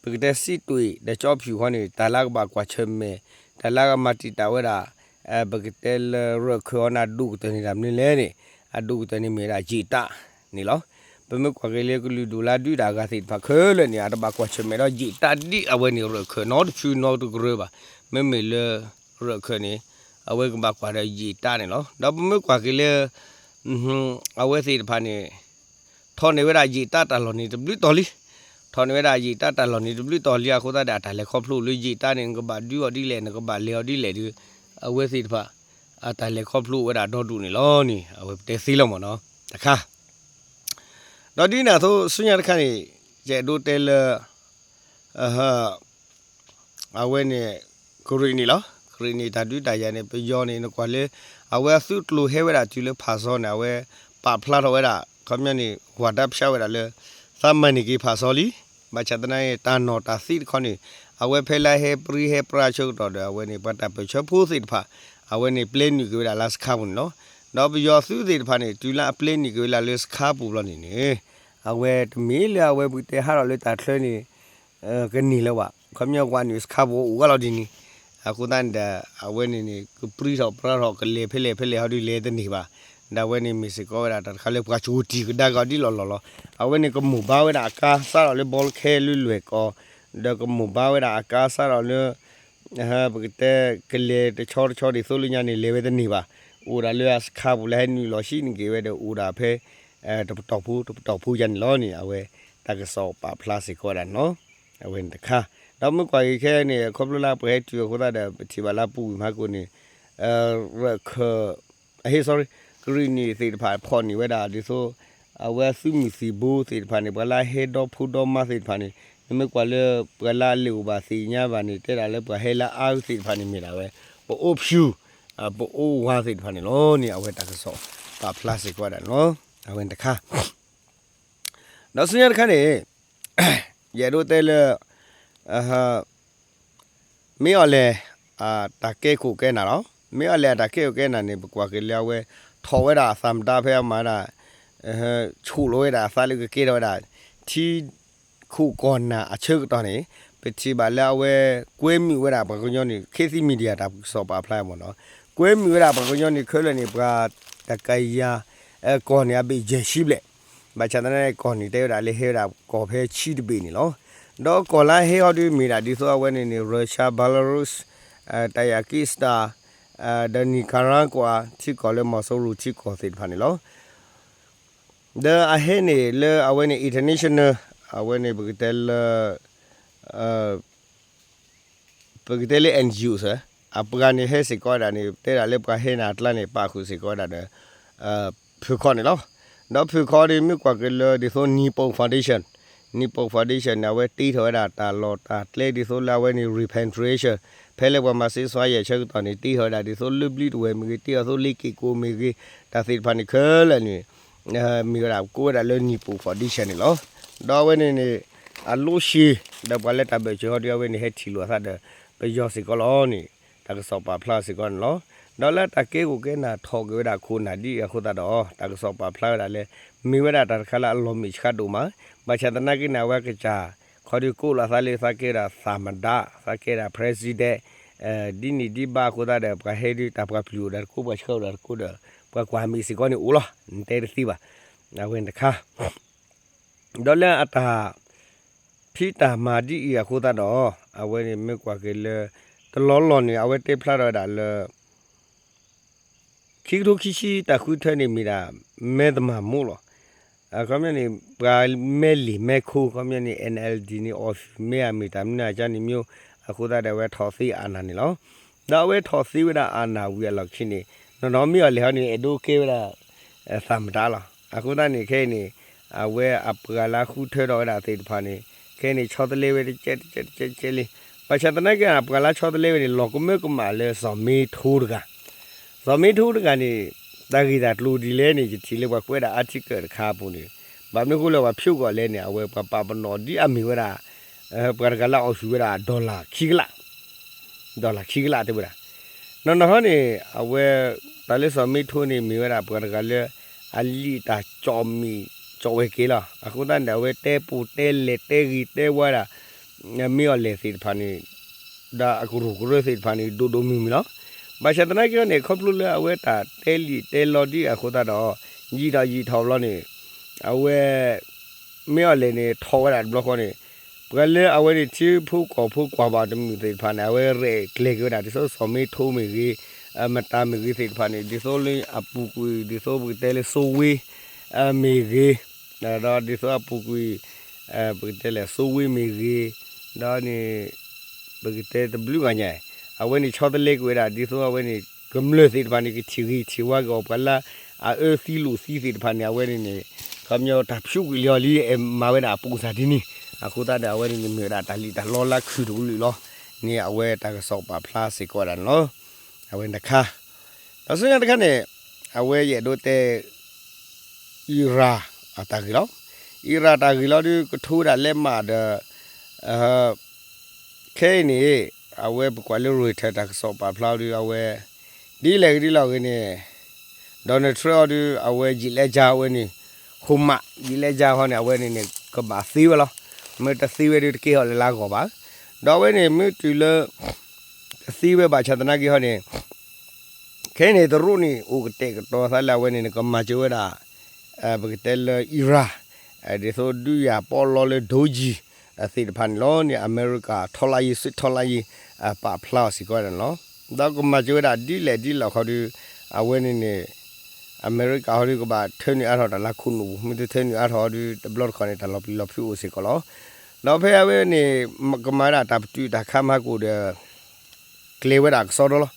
ပကတဲစံးတွ့ၣ်ဒီးကၠီဖၠိၣ်ဃီန့ၣ် တၢ်လၢကဘၣ်ကွၢ်ဆၢၣ်မဲာ် တၢ်လၢကမၤတံာ်တာ်ဝဲဒၣ် ပကတဲလၢရၢၣ်ခၢၣ်အီၤန့ၣ် အဒိၣ်ကတၢၢ်န့ၣ်တၢ်မနုၤလဲၣ်န့ၣ် အဒိၣ်ကတၢၢ်န့ၣ်မ့ၢ်ဝဲဒၣ်ယံာ်တၢ်န့ၣ်လီၤ. ပမ့ၢ်ကွၢ်က့ၤလၢကလုာ်ဒိၣ်လၢဒုးတၢ်အဂၤသ့ၣ်တဖၣ်ခဲလၢာ်န့ၣ် အတဘၣ်ကွၢ်ဆၢၣ်မဲာ်ဒီးယံာ်တၢ်ဒ်အဝဲန့ၣ်ရၢၣ်ခၢၣ်နီတဖုနီတကရၢဘၣ်. မ့မ့ၢ်လၢရၢၣ်ခၢၣ်န့ၣ် အဝဲကဘၣ်ကွၢ်ဒီးယံာ်တၢ်န့ၣ်လီၤ. ဒီးပမ့ၢ်ကွၢ်က့ၤလၢ အဝဲသ့ၣ်တဖၣ်န့ၣ် ထီၣ်န့ၢ်ဝဲဒၣ်ယံာ်တၢ်တၢ်လီၢ်န့ၣ်တဘျုးတီၤလံ. ထီၣ်န့ၢ်ဝဲဒၣ်ယံာ်တၢ်တၢ်လီၢ်န့ၣ်တဘျုးတီၤလံအဃိသတးဒီး အတၢ်လဲၤခီဖျိလၢယံာ်တၢ်န့ၣ် နကဘၣ်ဒုးအီၤဒ်လဲၣ် နကဘၣ်လဲၤအီၤဒ်လဲၣ်ဒီး အဝဲသ့ၣ်တဖၣ် အတၢ်လဲၤခီဖျိဝဲဒၣ်ဒီဒူၣ်န့ၣ်လီၤန့ၣ် အဝဲပတဲသ့လီၤမ့ၢ်နီၤ တခါ ဒီးဒ်န့ၣ်အသိးဆူညါတခါန့ၣ် ယအဲၣ်ဒိးတဲလၢ အဝဲန့ၣ် ကရံၣ်နံၣ်လီၤ. ကရံၣ်နံၣ်တၢ်ဒုးတၢ်ယၤန့ၣ် ပယီၤန့ၣ် နကွၢ်လၢ အဝဲအသုးကျိၤဟဲဝဲဒၣ်တုၤလၢဖၣ်စီန့ၣ် အဝဲပာ်ဖျါထီၣ်ဝဲဒၣ် ခီပညီန့ၣ် ဝၤတၢ်ဖၠါဝဲဒၣ်လၢ သးမၤန့ၢ်က့ၤဖၣ်စီလံ. ဘၣ်ဆၣ်သနာ်က့ တၢ်နီၣ်တၢ်သံတခီန့ၣ် အဝဲဖဲလၢဟဲပြံဟဲပြါဆၢကတီၢ်ဒီး အဝဲန့ၣ် ပှၤတၢ်ပၢၢ်ဆၢဖိသ့ၣ်တဖၣ် အဝဲန့ၣ်ပျဲနုာ်က့ၤဝဲဒၣ်လၢစခါပူၤန့ၣ်လီၤ. ဒီးပယီၤအသုးသ့ၣ်တဖၣ်န့ၣ် တုၤလၢအပျဲနုာ်က့ၤဝဲဒၣ်လၢစခါပူၤဘျီန့ၣ်န့ၣ် အဝဲတမ့ၢ်လၢအဝဲပကတဲဟးထီၣ်လၢတၢ်ချၢန့ၣ် ကန့ၢ်လၢၤဘၣ်. ခီပညီဝၤနုာ်စခါပူၤအိၣ်ဝဲလီၤဒ်န့ၣ် အဃိသတးန့ၣ်ဒီး အဝဲန့ၣ်န့ၣ် ကပြံထီၣ်ပြါထီၣ်ကလဲၤဖဲလဲၣ်ဖဲလဲၣ်ဟီဒုးလဲၤတန့ၢ်ဘၣ်. ဒီးအဝဲန့ၣ်မ့ၢ်စ့ၢ်ကီးဝဲဒၣ်တၢ်တခါလၢပှၤကိးတံၢ်ကဒါက့ၤအီၤဒ်လီၢ်လီၢ်လီၤ. အဝဲန့ၣ်ကမိၢ်ဘါဝဲဒၣ်အကါစးထီၣ်လၢဘီလၢခဲလၢလွဲၢ်ကီၢ် ဒီးကမိၢ်ဘါဝဲဒၣ်အကါစးထီၣ်လၢ ပကတဲကလဲၤတဆီတဆီဒ်သိးလၢညါန့ၣ် လဲၤဝဲတန့ၢ်ဘၣ်. အိၣ်ဒၣ်လၢအစခါပူၤလၢဟဲနုာ်လီၤဟံးန့ၢ်က့ၤဝဲဒီးအိၣ်ဒၣ်ဖဲ တပတီၢ်ဖိတပတီၢ်ဖိယါန့ၣ်လီၤန့ၣ် အဝဲတၢ်ကစီၣ်ပာ်ဖျါစ့ၢ်ကီးဝဲဒၣ်န့ၣ်လီၤ. အဝဲန့ၣ်တခါ ဒီးမ့ၢ်ကွၢ်က့ၤခဲအံၤန့ၣ် ခီဖျိလၢပှၤဟဲတုၤအဃိသတးဒီး ပထံၣ်ဘၣ်လၢအပူၤကွံာ်မဟါကိၣ်န့ၣ် ရၢၣ်ခၢၣ် အဟ့ sorry ကရံၣ်နံၣ်သ့ၣ်တဖၣ်ဖီၣ်န့ၢ်ဝဲဒၣ်ဒ်သိး အဝဲအသုးမုၢ်သံၣ်ဘိသ့ၣ်တဖၣ်န့ၣ် ပှၤလၢအဟဲဒီဖိဒီမါသ့ၣ်တဖၣ်န့ၣ် နမ့ၢ်ကွၢ်လၢပှၤလၢအလဲၤအိၣ်ဘၣ်သ့ၣ်ညါဘၣ်န့ၣ် တဲဒၣ်လၢပှၤဟဲလၢအါဂၤသ့ၣ်တဖၣ်န့ၣ်မ့ၢ်ဒၣ်ဝဲ ပအိၣ်ဖၠူၣ် ပအိၣ်ဝါသ့ၣ်တဖၣ်န့ၣ်လီၤန့ၣ် အဝဲတၢ်ကစီၣ်ပာ်ဖျါစ့ၢ်ကီးဝဲဒၣ်န့ၣ်လီၤ. အဝဲန့ၣ်တခါ ဒီးဆူညါတခါန့ၣ် ယအဲၣ်ဒိးတဲလၢ မ့ၢ်အီၤလဲၣ် အတၢ်ကဲခိၣ်ကဲနၢ်လီၤ. မ့ၢ်အီၤလဲၣ်အတၢ်ကဲခိၣ်ကဲနၢ်န့ၣ် ပကွၢ်က့ၤလၢအဝဲ ထီၣ်ဝဲဒၣ်အသးမတၤဖဲအမၤဒၣ် ဆိၣ်လီၤဝဲဒၣ်အသးလၢကကဲထီၣ်ဝဲဒၣ် ထံခိၣ်ကီၢ်နၢ်အဆၢကတီၢ်န့ၣ် ပထံၣ်ဘၣ်လၢအဝဲကွဲမုာ်ဝဲဒၣ်ပှၤကညီန့ၣ် ခေတ်သစ် media တၢ်ကစီၣ်ပာ်ဖျါမ့ၢ်နီၤ ကွဲမုာ်ဝဲဒၣ်ပှၤကညီန့ၣ်ခဲလၢာ်န့ၣ် ပှၤတကယၤ ကီၢ်န့ၣ်အဘ့ၣ်ယဲၢ်ဆံဘျဲၣ် ဘၣ်ဆၣ်သနာ်က့ ကီၢ်န့ၣ်တဲဝဲဒၣ်လၢဟဲဝဲဒၣ်ကီၢ်ဖဲဆံတဘ့ၣ်န့ၣ်လီၤ. ဒီးကီၢ်လၢအဟဲဟီဒုးမ့ၢ်ဒၣ်ဒ်သိးအဝဲန့ၣ်န့ၣ် Russia, Belarus, တၢယၤကံစတၢ်, ဒီး Nicaragua ထံကီၢ်လၢမီၤစိရိၤထံကီၢ်သ့ၣ်တဖၣ်န့ၣ်လီၤ. ဒီးအဟဲန့ၣ်လၢအဝဲန့ၣ် international အဝဲန့ၣ်ပကတဲလၢ ပကတဲလၢ N G O အပှၤန့ၣ်ဟဲစ့ၢ်ကီးဝဲဒၣ်န့ၣ် တဲဒၣ်လၢပှၤဟဲန့ၣ်အကျါန့ၣ် ပာ်ဃုာ်စ့ၢ်ကီးဝဲဒၣ်ဒီး ဖုၣ်ခီန့ၣ်လီၤ. ဒီးဖုၣ်ခီန့ၣ် မ့ၢ်ကွၢ်က့ၤလၢဒ်သိး Nippon Foundation, Nippon Foundation န့ၣ် အဝဲတ့ထီၣ်ဝဲဒၣ်တၢ်လီၢ်တၢ်ကျဲဒ်သိးလၢအဝဲန့ၣ် repatriation ဖဲလၢပှၤမၤစ့စွါယဲၢ်ဆၢကတီၢ်န့ၣ် တ့ထီၣ်ဝဲဒၣ်ဒ်သိးလၢဘျံတဝဲၢ်မ့ၢ်ဂ့ၤ တ့ထီၣ်သိးလ့က့ၣ်ကိၣ်မ့ၢ်ဂ့ၤ တၢ်သ့ၣ်တဖၣ်န့ၣ်ခဲလၢာ်န့ၣ် မ့ၢ်ဝဲဒၣ်ကိးဝဲဒၣ်လၢ Nippon Foundation န့ၣ်လီၤ. ဒီးအဝဲန့ၣ်န့ၣ် အလိၣ်ရှ့ ဒီးပှၤလၢတၢ်ဘၢၣ်စၢၤဟီဒုးအဝဲန့ၣ် ဟဲထံၣ်လိာ်အသးဒီး ပယီၤစ့ၢ်ကီးလီၤန့ၣ် တၢ်ကစီၣ်ပာ်ဖျါစ့ၢ်ကီးန့ၣ်လီၤ. ဒီးလၢတၢ်ကဲကိၣ်ကဲနၢ်ထီၣ်က့ၤဝဲဒၣ်ခိၣ်နၢ်ဒ်အံၤအဃိသတးဒီး တၢ်ကစီၣ်ပာ်ဖျါဝဲဒၣ်လၢ မ့ၢ်ဝဲဒၣ်တၢ်တခါလၢအလီၤမ့ၢ်ဆှးဒိၣ်မး, ဘၣ်ဆၣ်သနာ်က့န့ၣ် အဝဲကစၢ် ခီဒုးကိးလီၤသးလၢသးကဲဒၣ်သမ္မတ, သးကဲဒၣ် president ဒ်န့ၣ်ဒ်ဘၣ်အဃိသတးဒီး ပှၤဟဲဒုးတၢ်ပှၤပျုၢ်အိၣ်ဒီးတကိး ပှၤဆှၢအိၣ်ဒီးတကိးဒီး ပှၤကွၢ်မ့ၢ်စ့ၢ်ကီးန့ၣ်အိၣ်လီၤ. နတဲတသ့ဘၣ်. အဝဲန့ၣ်တခါ ဒီးလၢအတၢ်ဖံးတၢ်မၤဒ်အံၤအဃိသတးဒီး အဝဲန့ၣ်မ့ၢ်ကွၢ်က့ၤလၢ တလီၢ်လီၢ်န့ၣ် အဝဲတဲဖျါထီၣ်ဝဲဒၣ်လၢ ခံကထိခံဆံတၢ်ဃုထၢန့ၣ်မ့ၢ်ဒၣ် မဲသမၢ်မိၢ်လီၤ. အခီပညီန့ၣ် ပှၤမဲလံာ်မဲခိၣ် ခီပညီန့ၣ် N L D န့ၣ် အီၣ်ဆူၣ်မ့ၢ်အမ့ၢ်တၢ်မနုၤအကါန့ၣ်မ့ၢ် အဃိသတးဒီးအဝဲထီၣ်သ့အနၢ်န့ၣ်လီၤ. ဒီးအဝဲထီၣ်သ့ဝဲဒၣ်အနၢ်ဝံၤအလီၢ်ခံန့ၣ် နီၢ်နီၢ်မ့ၢ်အီၣ်လဲၣ်ဟီန့ၣ် အဲၣ်ဒိးကဲဝဲဒၣ် သမ္မတလီၤ. အဃိသတးန့ၣ် ခဲအံၤန့ၣ် အဝဲအပှၤလၢဃုထၢထီၣ်ဝဲဒၣ်သ့ၣ်တဖၣ်န့ၣ် ခဲအံၤန့ၣ် ဆီတလဲဝဲတကဲတကဲတကဲတကဲလံ. ဘၣ်ဆၣ်သနာ်က့ အပှၤလၢဆီတလဲဝဲန့ၣ် လီၤကမၢကမၣ်လၢစီၤမ့ထိတဂၤ စီၤမ့ထိတဂၤန့ၣ် တၢ်ဂ့ၢ်တၢ်ကျိၤဒ်လဲၣ်န့ၣ် ယထံၣ်လၢပှၤကွဲးဒၣ် article တခါအပူၤန့ၣ် ဘၣ်မနုၤအဃိလၢပှၤဖျိးကွံာ်လဲၣ်န့ၣ် အဝဲပှၤပာ်ပနီၣ်ဒ်အမ့ၢ်ဝဲဒၣ် ပှၤတဂၤလၢအီၣ်ဆူၣ်ဝဲဒၣ် dollar ခံကလး dollar ခံကလးတဲဝဲဒၣ်. နီၢ်နီၢ်ဟီန့ၣ် အဝဲ တၢ်လၢစီၤမ့ထိန့ၣ် မ့ၢ်ဝဲဒၣ်ပှၤတဂၤလၢ အလံာ်တၢ်ကၠီၣ်မံၤကၠီၣ်ဝဲက့ၤလီၤ. အဃိသတးန့ၣ် အဝဲတဲပူၤတဲလဲၣ်တဲဂ့ၤတဲဝါဒၣ် မ့ၢ်အီၣ်လဲၣ်သ့ၣ်တဖၣ်န့ၣ် ဒီးအကရူၢ်ကရၢသ့ၣ်တဖၣ်န့ၣ် ဒိၣ်ဒိၣ်မုၢ်မုၢ်လီၤ. ဘၣ်ဆၣ်သနာ်က့န့ၣ် ခီဖျိလၢအဝဲတၢ်တဲလံာ်တဲလီဒ်အဃိသတးဒီး ယံာ်ထီၣ်ယံာ်ထီၣ်ဘျီန့ၣ် အဝဲ မ့ၢ်အီၣ်လဲၣ်န့ၣ် ထီၣ်ဝဲဒၣ်တဘျီဃီန့ၣ် ပှၤလၢအဝဲန့ၣ်ထံဖိကီၢ်ဖိကွၢ်ဘၣ်တမုာ်သ့ၣ်တဖၣ်န့ၣ် အဝဲရဲၣ်ကျဲၤက့ၤဝဲဒၣ် ဒ်သိးစီၤမ့ထိမ့ၢ်ဂ့ၤ မတၤမ့ၢ်ဂ့ၤသ့ၣ်တဖၣ်န့ၣ် ဒ်သိးလၢအပူၤကွံာ် ဒ်သိးပကတဲလၢစိဝ့ မ့ၢ်ဂ့ၤ ဒီးဒ်သိးအပူၤကွံာ် ပကတဲလဲၣ် စိဝ့မ့ၢ်ဂ့ၤ ဒီးန့ၣ် ပကတဲတဘျုးဂၤညါ အဝဲန့ၣ်ဆီတလဲကွံာ်ဝဲဒၣ် ဒ်သိးအဝဲန့ၣ် ကမျၢၢ်သ့ၣ်တဖၣ်န့ၣ် ကထံၣ်ဂ့ၤထံၣ်ဝါက့ၤအီၤ ပှၤလၢအအၢသံလိာ်သံသ့ၣ်တဖၣ်န့ၣ် အဝဲန့ၣ်န့ၣ် ခီပညီတၢ်ဖျိးကွံာ်လံအီၤလံ မၤဝဲဒၣ်အပူၤစၢ်ဒ်န့ၣ် အဃိသတးဒီးအဝဲန့ၣ်န့ၣ် မ့ၢ်ဝဲဒၣ်တၢ်လံာ်တၢ်လီလၢခုၣ်တကလုာ်လီၤန့ၣ် အဝဲတၢ်ကစီၣ်ပာ်ဖျါစ့ၢ်ကီးဝဲဒၣ်န့ၣ်လီၤ. အဝဲန့ၣ်တခါ ဒီးဆူညါတခါန့ၣ် အဝဲယအဲၣ်ဒိးတဲ အံရၣ်အတၢ်ဂ့ၢ်လီၤ. အံရၣ်တၢ်ဂ့ၢ်လီၤဒုး ကထိဝဲဒၣ်လဲးမးဒီး ခဲအံၤန့ၣ် အဝဲပကွၢ်လၢ Reuters တၢ်ကစီၣ်ပာ်ဖျါဒုး အဝဲ ဒ်လဲၣ်ဂ့ၤဒ်လဲၣ်ဂ့ၤန့ၣ် Donald Trump အီၤဒုး အဝဲယံာ်လဲးကၠါဝဲန့ၣ် ခိၣ်မး ယံာ်လဲးကၠါဃီန့ၣ် အဝဲန့ၣ်န့ၣ် ကဘၣ်သ့ဝဲလီၤ. မ့ၢ်တသ့ဝဲဒုး တကဲထီၣ်လၢလၢဂီၢ်ဘၣ်. ဒီးအဝဲန့ၣ် မ့ၢ်တုၤလၢ ကသ့ဝဲဘၣ်ဆၣ်သနာ်က့ဟီန့ၣ် ခဲအံၤန့ၣ် တရူးန့ၣ် အိၣ်ကတဲာ်ကတီၤသးလၢအဝဲန့ၣ်န့ၣ် ကမၤစၢၤဝဲဒၣ် ပကတဲလၢအံရၣ် ဒ်သိးဒုးယၤပီးလီလၢ ဒိကံၢ် သ့ၣ်တဖၣ်န့ၣ်လီၤန့ၣ် အမဲရကၤ ထောက်လှမ်းရေး စစ်ထောက်လှမ်းရေး ပာ်ဖျါအီၤစ့ၢ်ကီးဝဲဒၣ်န့ၣ်လီၤ. ဒီးကမၤစၢၤဝဲဒၣ်ဒ်လဲၣ်ဒ်လဲၣ်ခီဒုး အဝဲန့ၣ်န့ၣ် အမဲရကၤဟီဒုးကဘၣ်ထၢနုာ်အါထီၣ်တၢ်လၢခိၣ်နူာ်ပူၤ မ့ၢ်တထၢနုာ်အါထီၣ်ဟီဒုး တဘျီတခီၣ်န့ၣ် တၢ်လီၤပျံၤလီၤဖုးအိၣ်စ့ၢ်ကီးလီၤ. ဒီးဖဲအဝဲန့ၣ် ကမၤဝဲဒၣ်တၢ်ပတုာ်တၢ်ခးမၤကိၣ်ဒီး ကျဲၤဝဲဒၣ်ကစီဒီလီၤ.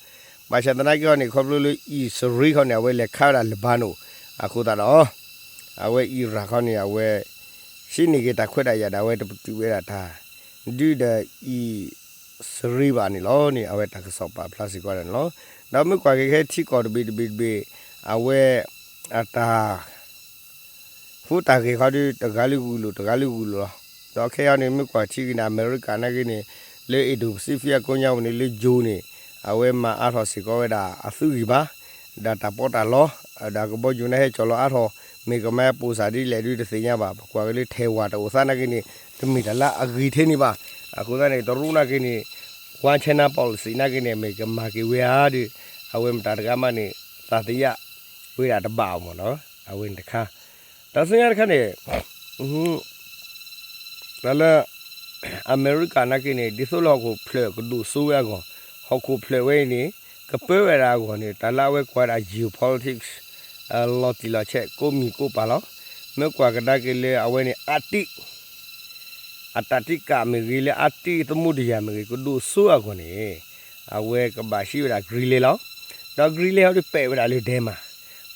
ဘၣ်ဆၣ်သနာ်က့ဟီန့ၣ် ခီဖျိလၢအံၣ်စရ့လးခီန့ၣ် အဝဲလဲၤခးဝဲဒၣ်လၢဘၣ်နိၣ် အဃိသတးဒီး အဝဲအံရၣ်ခီန့ၣ် အဝဲ ဟံးန့ၢ်က့ၤတၢ်ခွဲးတၢ်ယာ်ဒီး အဝဲတပတုာ်ဝဲဒၣ်တၢ် ဒုးဒီးအံၣ်စရ့လးဘၣ်န့ၣ်လီၤန့ၣ် အဝဲတၢ်ကစီၣ်ပာ်ဖျါစ့ၢ်ကီးန့ၣ်လီၤ. ဒီးမ့ၢ်ကွၢ်က့ၤခဲထံကီၢ်တဘ့ၣ်တဘ့ၣ်တဘ့ၣ် အဝဲအတၢ် ဟူးတၢ်ဂဲၤခီဒုး တဂၤလုၢ်ဂုၢ်လိာ် တဂၤလုၢ်ဂုၢ်လိာ်လီၤ. ဒီးခဲအံၤန့ၣ် မ့ၢ်ကွၢ်ထံက့ၤန့ၣ် အမဲရကၤနာ်က့န့ၣ် လၢ Indo-Pacific အကိးညါပူၤန့ၣ် လၢယိၤန့ၣ် အဝဲမၤအါထီၣ်စ့ၢ်ကီးဝဲဒၣ်အသုးဂံၢ်ဘါ ဒီးတၢ်ပီးတၢ်လီ ဒီးကဘီယူၤန့ၣ်ဟဲကၠီၣ်လီၤအါထီၣ် မ့ၢ်ကမၤပိာ်စၢ်ဒ်လဲၣ်ဒုးတသ့ၣ်ညါဘၣ်. ပကွၢ်က့ၤလၢထဲၣ်ဝၣ်တအိၣ်သးနာ်က့န့ၣ် တမ့ၢ်တၢ်လၢအဂ့ၤထဲန့ၣ်ဘၣ်. အဃိသတးန့ၣ် တရူးနာ်က့န့ၣ် One China policy နာ်က့န့ၣ် မ့ၢ်ကမၤက့ၤဝဲဧါဒီး အဝဲမတၤတဂၤမးန့ၣ် သံသယ ဝဲဒၣ်တဘၣ်အီၤမ့ၢ်နီၤ. အဝဲန့ၣ်တခါ ဒီးဆူညါတခါန့ၣ် တၢ်လၢ အမဲရကၤနာ်က့န့ၣ် ဒ်သိးလၢဟီၣ်ခိၣ်ဖျၢၣ်ကဒိၣ်စိဝဲအဂီၢ်, ဟီၣ်ခိၣ်ဖျၢၣ်ဝဲအံၤန့ၣ် ကပၢဝဲဒၣ်အဂီၢ်န့ၣ် တၢ်လၢအဝဲကွၢ်ဒၣ် geopolitics လီၤတံၢ်လီၤဆဲး ကိးမံၤကိးပၤလီၤ. မ့ၢ်ကွၢ်ကဒါက့ၤလၢအဝဲန့ၣ် Arctic အတၢ်တံကၣ်မ့ၢ်ဂ့ၤ လၢ Arctic သမူဒယၢ်မ့ၢ်ဂ့ၤ ကဒိၣ်စိအဂီၢ်န့ၣ် အဝဲကဘၣ်ဟံးဝဲဒၣ် Greenland လီၤ. ဒီး Greenland ဟီဒုးပဲာ်ဝဲဒၣ်လၢဒဲမး,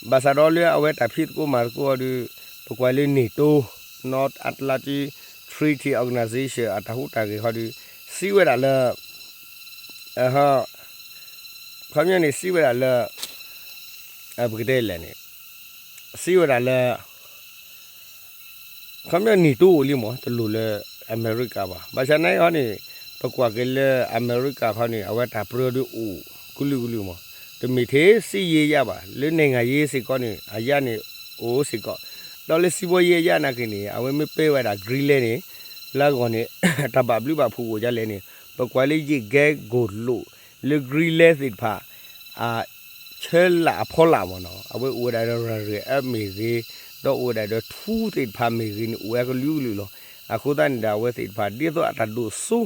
ဘၣ်ဆၣ်ဒီးလၢအဝဲတၢ်ဖံးသကိးမၤသကိးအီၤဒုး ပကွၢ်လၢ NATO, North Atlantic Treaty Organization အတၢ်ဟူးတၢ်ဂဲၤဟီဒုး စံးဝဲဒၣ်လၢ ခီပညီန့ၣ် စံးဝဲဒၣ်လၢ ပကတဲလဲၣ်န့ၣ် စံးဝဲဒၣ်လၢ ခီပညီ NATO အိၣ်လံမး တလိၣ်လၢအမဲရကၤဘၣ်. ဘၣ်ဆၣ်နာ်က့ဟီန့ၣ် ပကွၢ်က့ၤလၢအမဲရကၤခီန့ၣ် အဝဲတၢ်ပြၢဒုးအိၣ်ကလုာ်ကလုာ်မး, တမ့ၢ်ထဲစံယ့ယါဘၣ်, လၢနဲၣ်ငါယ့စ့ၢ်ကီးန့ၣ် အယါန့ၣ်အိၣ်စ့ၢ်ကီး, ဒီးလၢစံဘီယ့အယါနာ်က့န့ၣ် အဝဲမ့ၢ်ပဲာ်ဝဲဒၣ် Greenland န့ၣ် လၢအဂီၢ်န့ၣ် တၢ်ဘၣ်ဘျုးဘၣ်ဖှိၣ်အိၣ်ဒ်လဲၣ်န့ၣ် ပကွၢ်လၢယံာ်ကဲကိၢ်လိာ် လၢ Greenland သ့ၣ်တဖၣ် အ ဆၢလၢအဖီလာ်မ့ၢ်နီၤ အဝဲအိၣ်ဝဲဒၣ်ဒီး rare earth မ့ၢ်ဂ့ၤ, ဒီးအိၣ်ဝဲဒၣ်ဒီးထူသ့ၣ်တဖၣ်မ့ၢ်ဂ့ၤန့ၣ် အိၣ်ဝဲကလုာ်ကလုာ်လီၤ. အဃိသတးန့ၣ်ဒီး အဝဲသ့ၣ်တဖၣ် ဒ်သိးအတၢ်ဒိၣ်စိ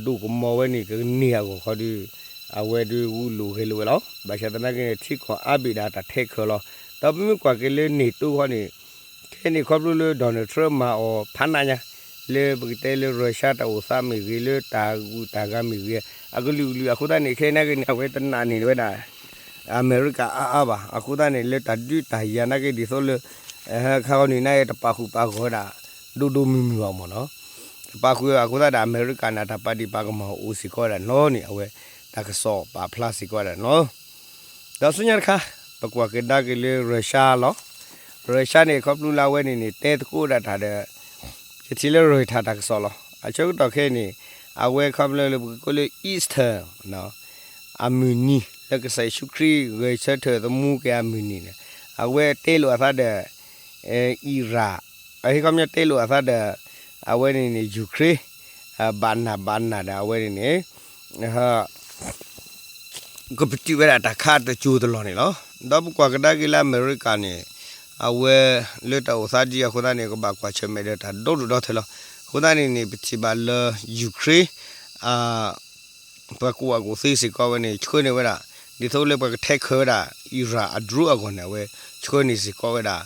ဒိၣ်ကမီၤဝဲန့ၣ် ကန့ၢ်အဂီၢ်ခီဒီး အဝဲဒုးဂုာ်လိာ်ဂဲၤလိာ်ဝဲလီၤ. ဘၣ်ဆၣ်သနာ်က့န့ၣ် ထံကီၢ်အါဘ့ၣ်ဒၣ်တၢ်ထဲခဲလီၤ. ဒီးပမ့ၢ်ကွၢ်က့ၤလၢ NATO ခီန့ၣ် ခဲအံၤန့ၣ် ခီဖျိလၢ Donald Trump မၤအီၤဖးနးညါ လၢပကတဲလၢ Russia တၢ်အိၣ်သးမ့ၢ်ဂ့ၤ လၢတၢ်ဂုၤတၢ်ဂၤမ့ၢ်ဂ့ၤ အကလုာ်ကလုာ် အဃိသတးန့ၣ် ခဲအံၤနာ်က့န့ၣ် အဝဲတနာ်န့ၢ်ဝဲဒၣ် အမဲရကၤအါအါဘၣ်. အဃိသတးန့ၣ် လၢတၢ်ဒုးတၢ်ယၤနာ်က့ ဒ်သိးလၢ ခါဂီၤနံၤနာ်က့ တပာ်ဃုာ်ပာ်ဂီၤဝဲဒၣ် ဒိၣ်ဒိၣ်မုၢ်မုၢ်ဘၣ်မ့ၢ်နီၤ. တပာ်ဃုာ်အဃိသတးဒီး အမဲရကၤန့ၣ် တၢ်ပာ်ဒံးပာ်ကမၣ်အိၣ်စ့ၢ်ကီးဝဲဒၣ်န့ၣ်လီၤန့ၣ် အဝဲတၢ်ကစီၣ်ပာ်ဖျါစ့ၢ်ကီးဝဲဒၣ်န့ၣ်လီၤ. ဒီးဆူညါတခါ ပကွၢ်ကဒါက့ၤလၢ Russia လီၤ. Russia န့ၣ် ခီဖျိလၢအဝဲန့ၣ်န့ၣ် တဲသကိးဒၣ်တၢ်ဒီး ယထံၣ်လၢ Reuters တၢ်ကစီၣ်လီၤ. အဆၢကတီၢ်ခဲအံၤန့ၣ် အဝဲခီဖျိလၢပကကိးလၢ Easter အမုၢ်နံၤ လၢကစၢ်ယ့ၣ်ၡူးခရံာ်ဂဲၤဆၢထၢၣ်သမူက့ၤအမုၢ်နံၤန့ၣ် အဝဲတဲလိာ်အသးဒီး Iran, အဟ့ၣ်ခီပညီတဲလိာ်အသးဒီး အဝဲန့ၣ်န့ၣ် Ukraine ဘၣ်နၢ်ဘၣ်နၢ်ဒီးအဝဲန့ၣ်န့ၣ် ကပတုာ်ဝဲဒၣ်တၢ်ခးတစိၤတလီၢ်န့ၣ်လီၤ. ဒီးပကွၢ်ကဒါက့ၤလၢအမဲရကၤန့ၣ် အဝဲလၢတၢ်အိၣ်သးဒ်အဃိသတးန့ၣ် ကဘၣ်ကွၢ်ဆၢၣ်မဲာ်ဒီးတၢ်ဒီဒူၣ်ဒီထၢလီၤ. အဃိသတးန့ၣ်န့ၣ် ပထံၣ်ဘၣ်လၢ Ukraine ပှၤကူၣ်ဘၣ်ကူၣ်သ့စ့ၢ်ကီးဝဲန့ၣ် ဆှၢန့ၢ်ဝဲဒၣ် ဒ်သိးလၢပှၤကထဲးခၢးဝဲဒၣ် Iran အ drone အဂီၢ်န့ၣ် အဝဲဆှၢန့ၢ်စ့ၢ်ကီးဝဲဒၣ်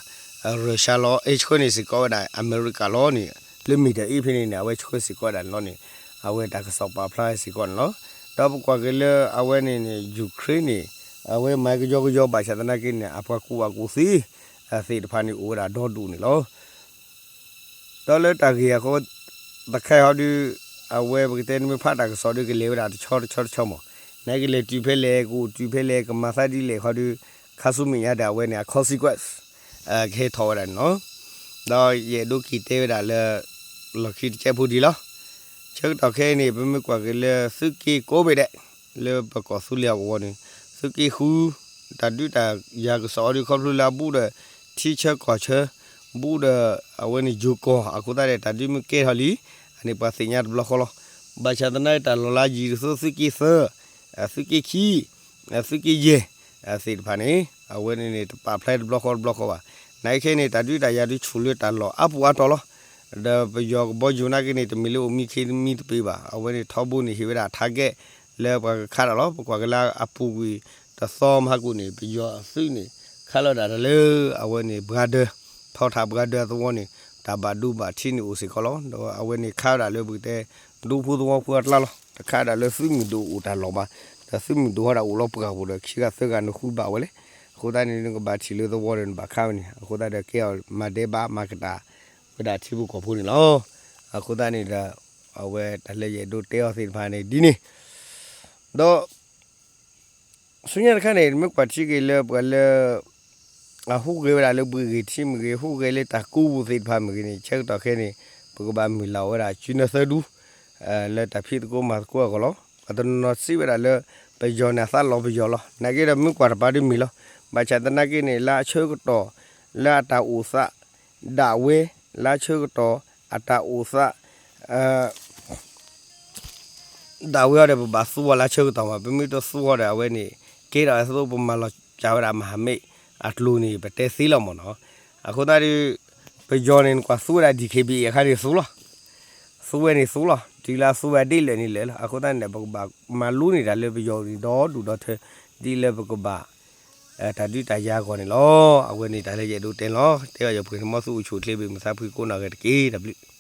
Russia လီၤ, အဲ ဆှၢန့ၢ်စ့ၢ်ကီးဝဲဒၣ်အမဲရကၤလီၤန့ၣ်, လၢ Middle East ဖဲန့ၣ်န့ၣ် အဝဲဆှၢစ့ၢ်ကီးဝဲဒၣ်န့ၣ်လီၤန့ၣ်, အဝဲတၢ်ကစီၣ်ပာ်ဖျါစ့ၢ်ကီးန့ၣ်လီၤ. ဒီးပကွၢ်က့ၤလၢအဝဲန့ၣ်န့ၣ် Ukraine န့ၣ် အဝဲမၤကယီကယီဘၣ်ဆၣ်သနာ်က့န့ၣ် အပှၤကူၣ်ဘၣ်ကူၣ်သ့ သ့ၣ်တဖၣ်န့ၣ်အိၣ်ဝဲဒၣ်ဒီဒူၣ်န့ၣ်လီၤ. ဒီးလၢတၢ်ဂ့ၢ်အဃိ တခါအံၤဟီဒုး အဝဲပကတဲနမ့ၢ်ဖးတၢ်ကစီၣ်ဒုးကလဲၤဝဲဒၣ်တဆီတဆီတဆီမး, နကလဲၤတုၤဖဲလဲၣ် ကအိၣ်တုၤဖဲလဲၣ် ကမၤသးဒ်လဲၣ်ခီဒုး ခါဆူမဲာ်ညါဒီးအဝဲန့ၣ် အ consequence ကဟဲထီၣ်ဝဲဒၣ်န့ၣ်လီၤ. ဒီးယအဲၣ်ဒိးက့ၤတဲဝဲဒၣ်လၢ လီၢ်ခံတကဲးဖိဒံးလီၤ. ဆၢကတီၢ်ခဲအံၤန့ၣ် ပမ့ၢ်ကွၢ်က့ၤလၢသုးက့ကိးဘ့ၣ်ဒဲး လၢပကီၢ်သူလ့ၤအကဝီၤန့ၣ် သုးက့ဃု တၢ်ဒုးတၢ်ယၤကစီၣ်အီၤဒုးခီဖျိလၢအဘူးဒီး ထံဆၢကီၢ်ဆၢ ဘူးဒီးအဝဲန့ၣ်ယိၤကီၢ် အဃိသတးဒီး တၢ်ဒုးမ့ၢ်ကဲထီၣ်လံ အန့ၣ်ပှၤသ့ၣ်ညါတဘျီဃီလီၤ. ဘၣ်ဆၣ်သနာ်က့တၢ်လီၢ်လၢယံၤဒ်သိးသုးက့သၢ သုးက့ခံ သုးက့ယဲၢ် သ့ၣ်တဖၣ်န့ၣ် အဝဲန့ၣ်န့ၣ် တပာ်ဖျါတဘျီဃီတဘျီဃီဘၣ်. နာ်က့ခဲအံၤန့ၣ် တၢ်ဒုးတၢ်ယၤဒုးဆူၣ်လၢတၢ်လီၢ်အါပူၤအါတီၤလီၤ. ဒီးပယီၤကဘီယူၤနာ်က့န့ၣ် တမ့ၢ်လၢအိၣ်မံခ့မံတပ့ၤဘၣ်. အဝဲန့ၣ်ထီဘိန့ၣ်ဟ့ၣ်ဝဲဒၣ် target လၢပှၤကခးတၢ်လီၤ. ပကွၢ်က့ၤလၢအပူၤကွံာ်တသီမဟါကိၣ်န့ၣ် ပယီၤအသုးန့ၣ် ခးလီၤဒၣ်တၢ်လၢ အဝဲန့ၣ် border ထီထၣ် border အသဝီန့ၣ် တၢ်ဘၣ်ဒိဘၣ်ထံးန့ၣ်အိၣ်စ့ၢ်ကီးလီၤ. ဒီးအဝဲန့ၣ်ခးဝဲဒၣ်လၢပကတဲ ဒူဖိသဝီဖိအကျါလီၤ. တခးဒၣ်လၢသုးမုၢ်ဒိၣ်အိၣ်တၢ်လီၢ်ဘၣ်. ဒီးသုးမုၢ်ဒိၣ်ဟီဒၣ်အိၣ်လီၤပှၢ်ပူၤဒီး ခံဂၤသၢဂၤနဃုဘၣ်ဝဲလဲၣ်. အဃိသတးန့ၣ် နကဘၣ်ထံၣ်လၢသဝီဒီးနဘၣ်ခးဝဲန့ၣ် အဃိသတးဒီးကဲအီၤမၤဒဲးဘးမၤကတၢၢ်ဝဲဒၣ်ထံဖိကီၢ်ဖိန့ၣ်လီၤ. အဃိသတးန့ၣ်ဒီး အဝဲတၢ်လၢယအဲၣ်ဒိးတဲအီၤသ့ၣ်တဖၣ်န့ၣ်ဒ်န့ၣ် ဒီး ဆူညါတခါန့ၣ် မ့ၢ်ကွၢ်ထံက့ၤလၢပှၤလၢ အဟူးဂဲၤဝဲဒၣ်လၢဘှံးဂ့ၤထံမ့ၢ်ဂ့ၤ ဟူးဂဲၤလၢတၢ်ကူပူၤသ့ၣ်တဖၣ်မ့ၢ်ဂ့ၤန့ၣ် ဆၢကတီၢ်ခဲအံၤန့ၣ် ပကဘၣ်မုၢ်လၢ်ဝဲဒၣ်စုနၢသၢဒူ လၢတၢ်ဖံးသကိးမၤသကိးအဂီၢ်လီၤ. ပှၤတနီၤနီၤစံးဝဲဒၣ်လၢ ပယီၤန့ၣ်အသးလီၤပယီၤလီၤ. နာ်က့ဒီးမ့ၢ်ကွၢ်တပၤဒုးမ့ၢ်လီၤ. ဘၣ်ဆၣ်သနာ်က့န့ၣ် လၢအဆၢကတီၢ် လၢအတၢ်အိၣ်သး ဒၣ်ဝဲ လၢအဆၢကတီၢ် အတၢ်အိၣ်သး ဒၣ်ဝဲအီၤဒီး ပဘၣ်သူအီၤလၢအဆၢကတီၢ်မး, ပမ့ၢ်တသူအီၤဒီး အဝဲန့ၣ် ကဲထီၣ်အသိးပမၤလီၤစၢ်ဝဲဒၣ်မဟာမိတ်အကျိၤန့ၣ် ပတဲသ့လီၤမ့ၢ်နီၤ. အဃိသတးဒီး ပယီၤန့ၣ် နကွၢ်သူဝဲဒၣ် DKBA အခါန့ၣ်သူလီၤ. သူဝဲန့ၣ်သူလီၤ, တုၤလၢအသူဝဲအဒ့ၣ်လၢာ်န့ၣ်လၢာ်လီၤ. အဃိသတးန့ၣ် ပကဘၣ်မၤလိန့ၢ်တၢ်လၢပယီၤန့ၣ်ဒီဒူၣ်ဒီထၢ ဒ်လၢပကဘၣ် တၢ်ဒုးတၢ်ယၤအဂီၢ်န့ၣ်လီၤ. အဝဲန့ၣ်တၢ်လၢယအဲၣ်ဒိးတဲန့ၣ်လီၤ. တဲအီၤယပှ့ၤန့ၣ် မ်သုအိၣ်ဆူၣ်အိၣ်ချ့ ဘၣ်မုာ်သးဖှံကိးနီၢ်ဂၤတက့ၢ်. တၢ်ဘျုး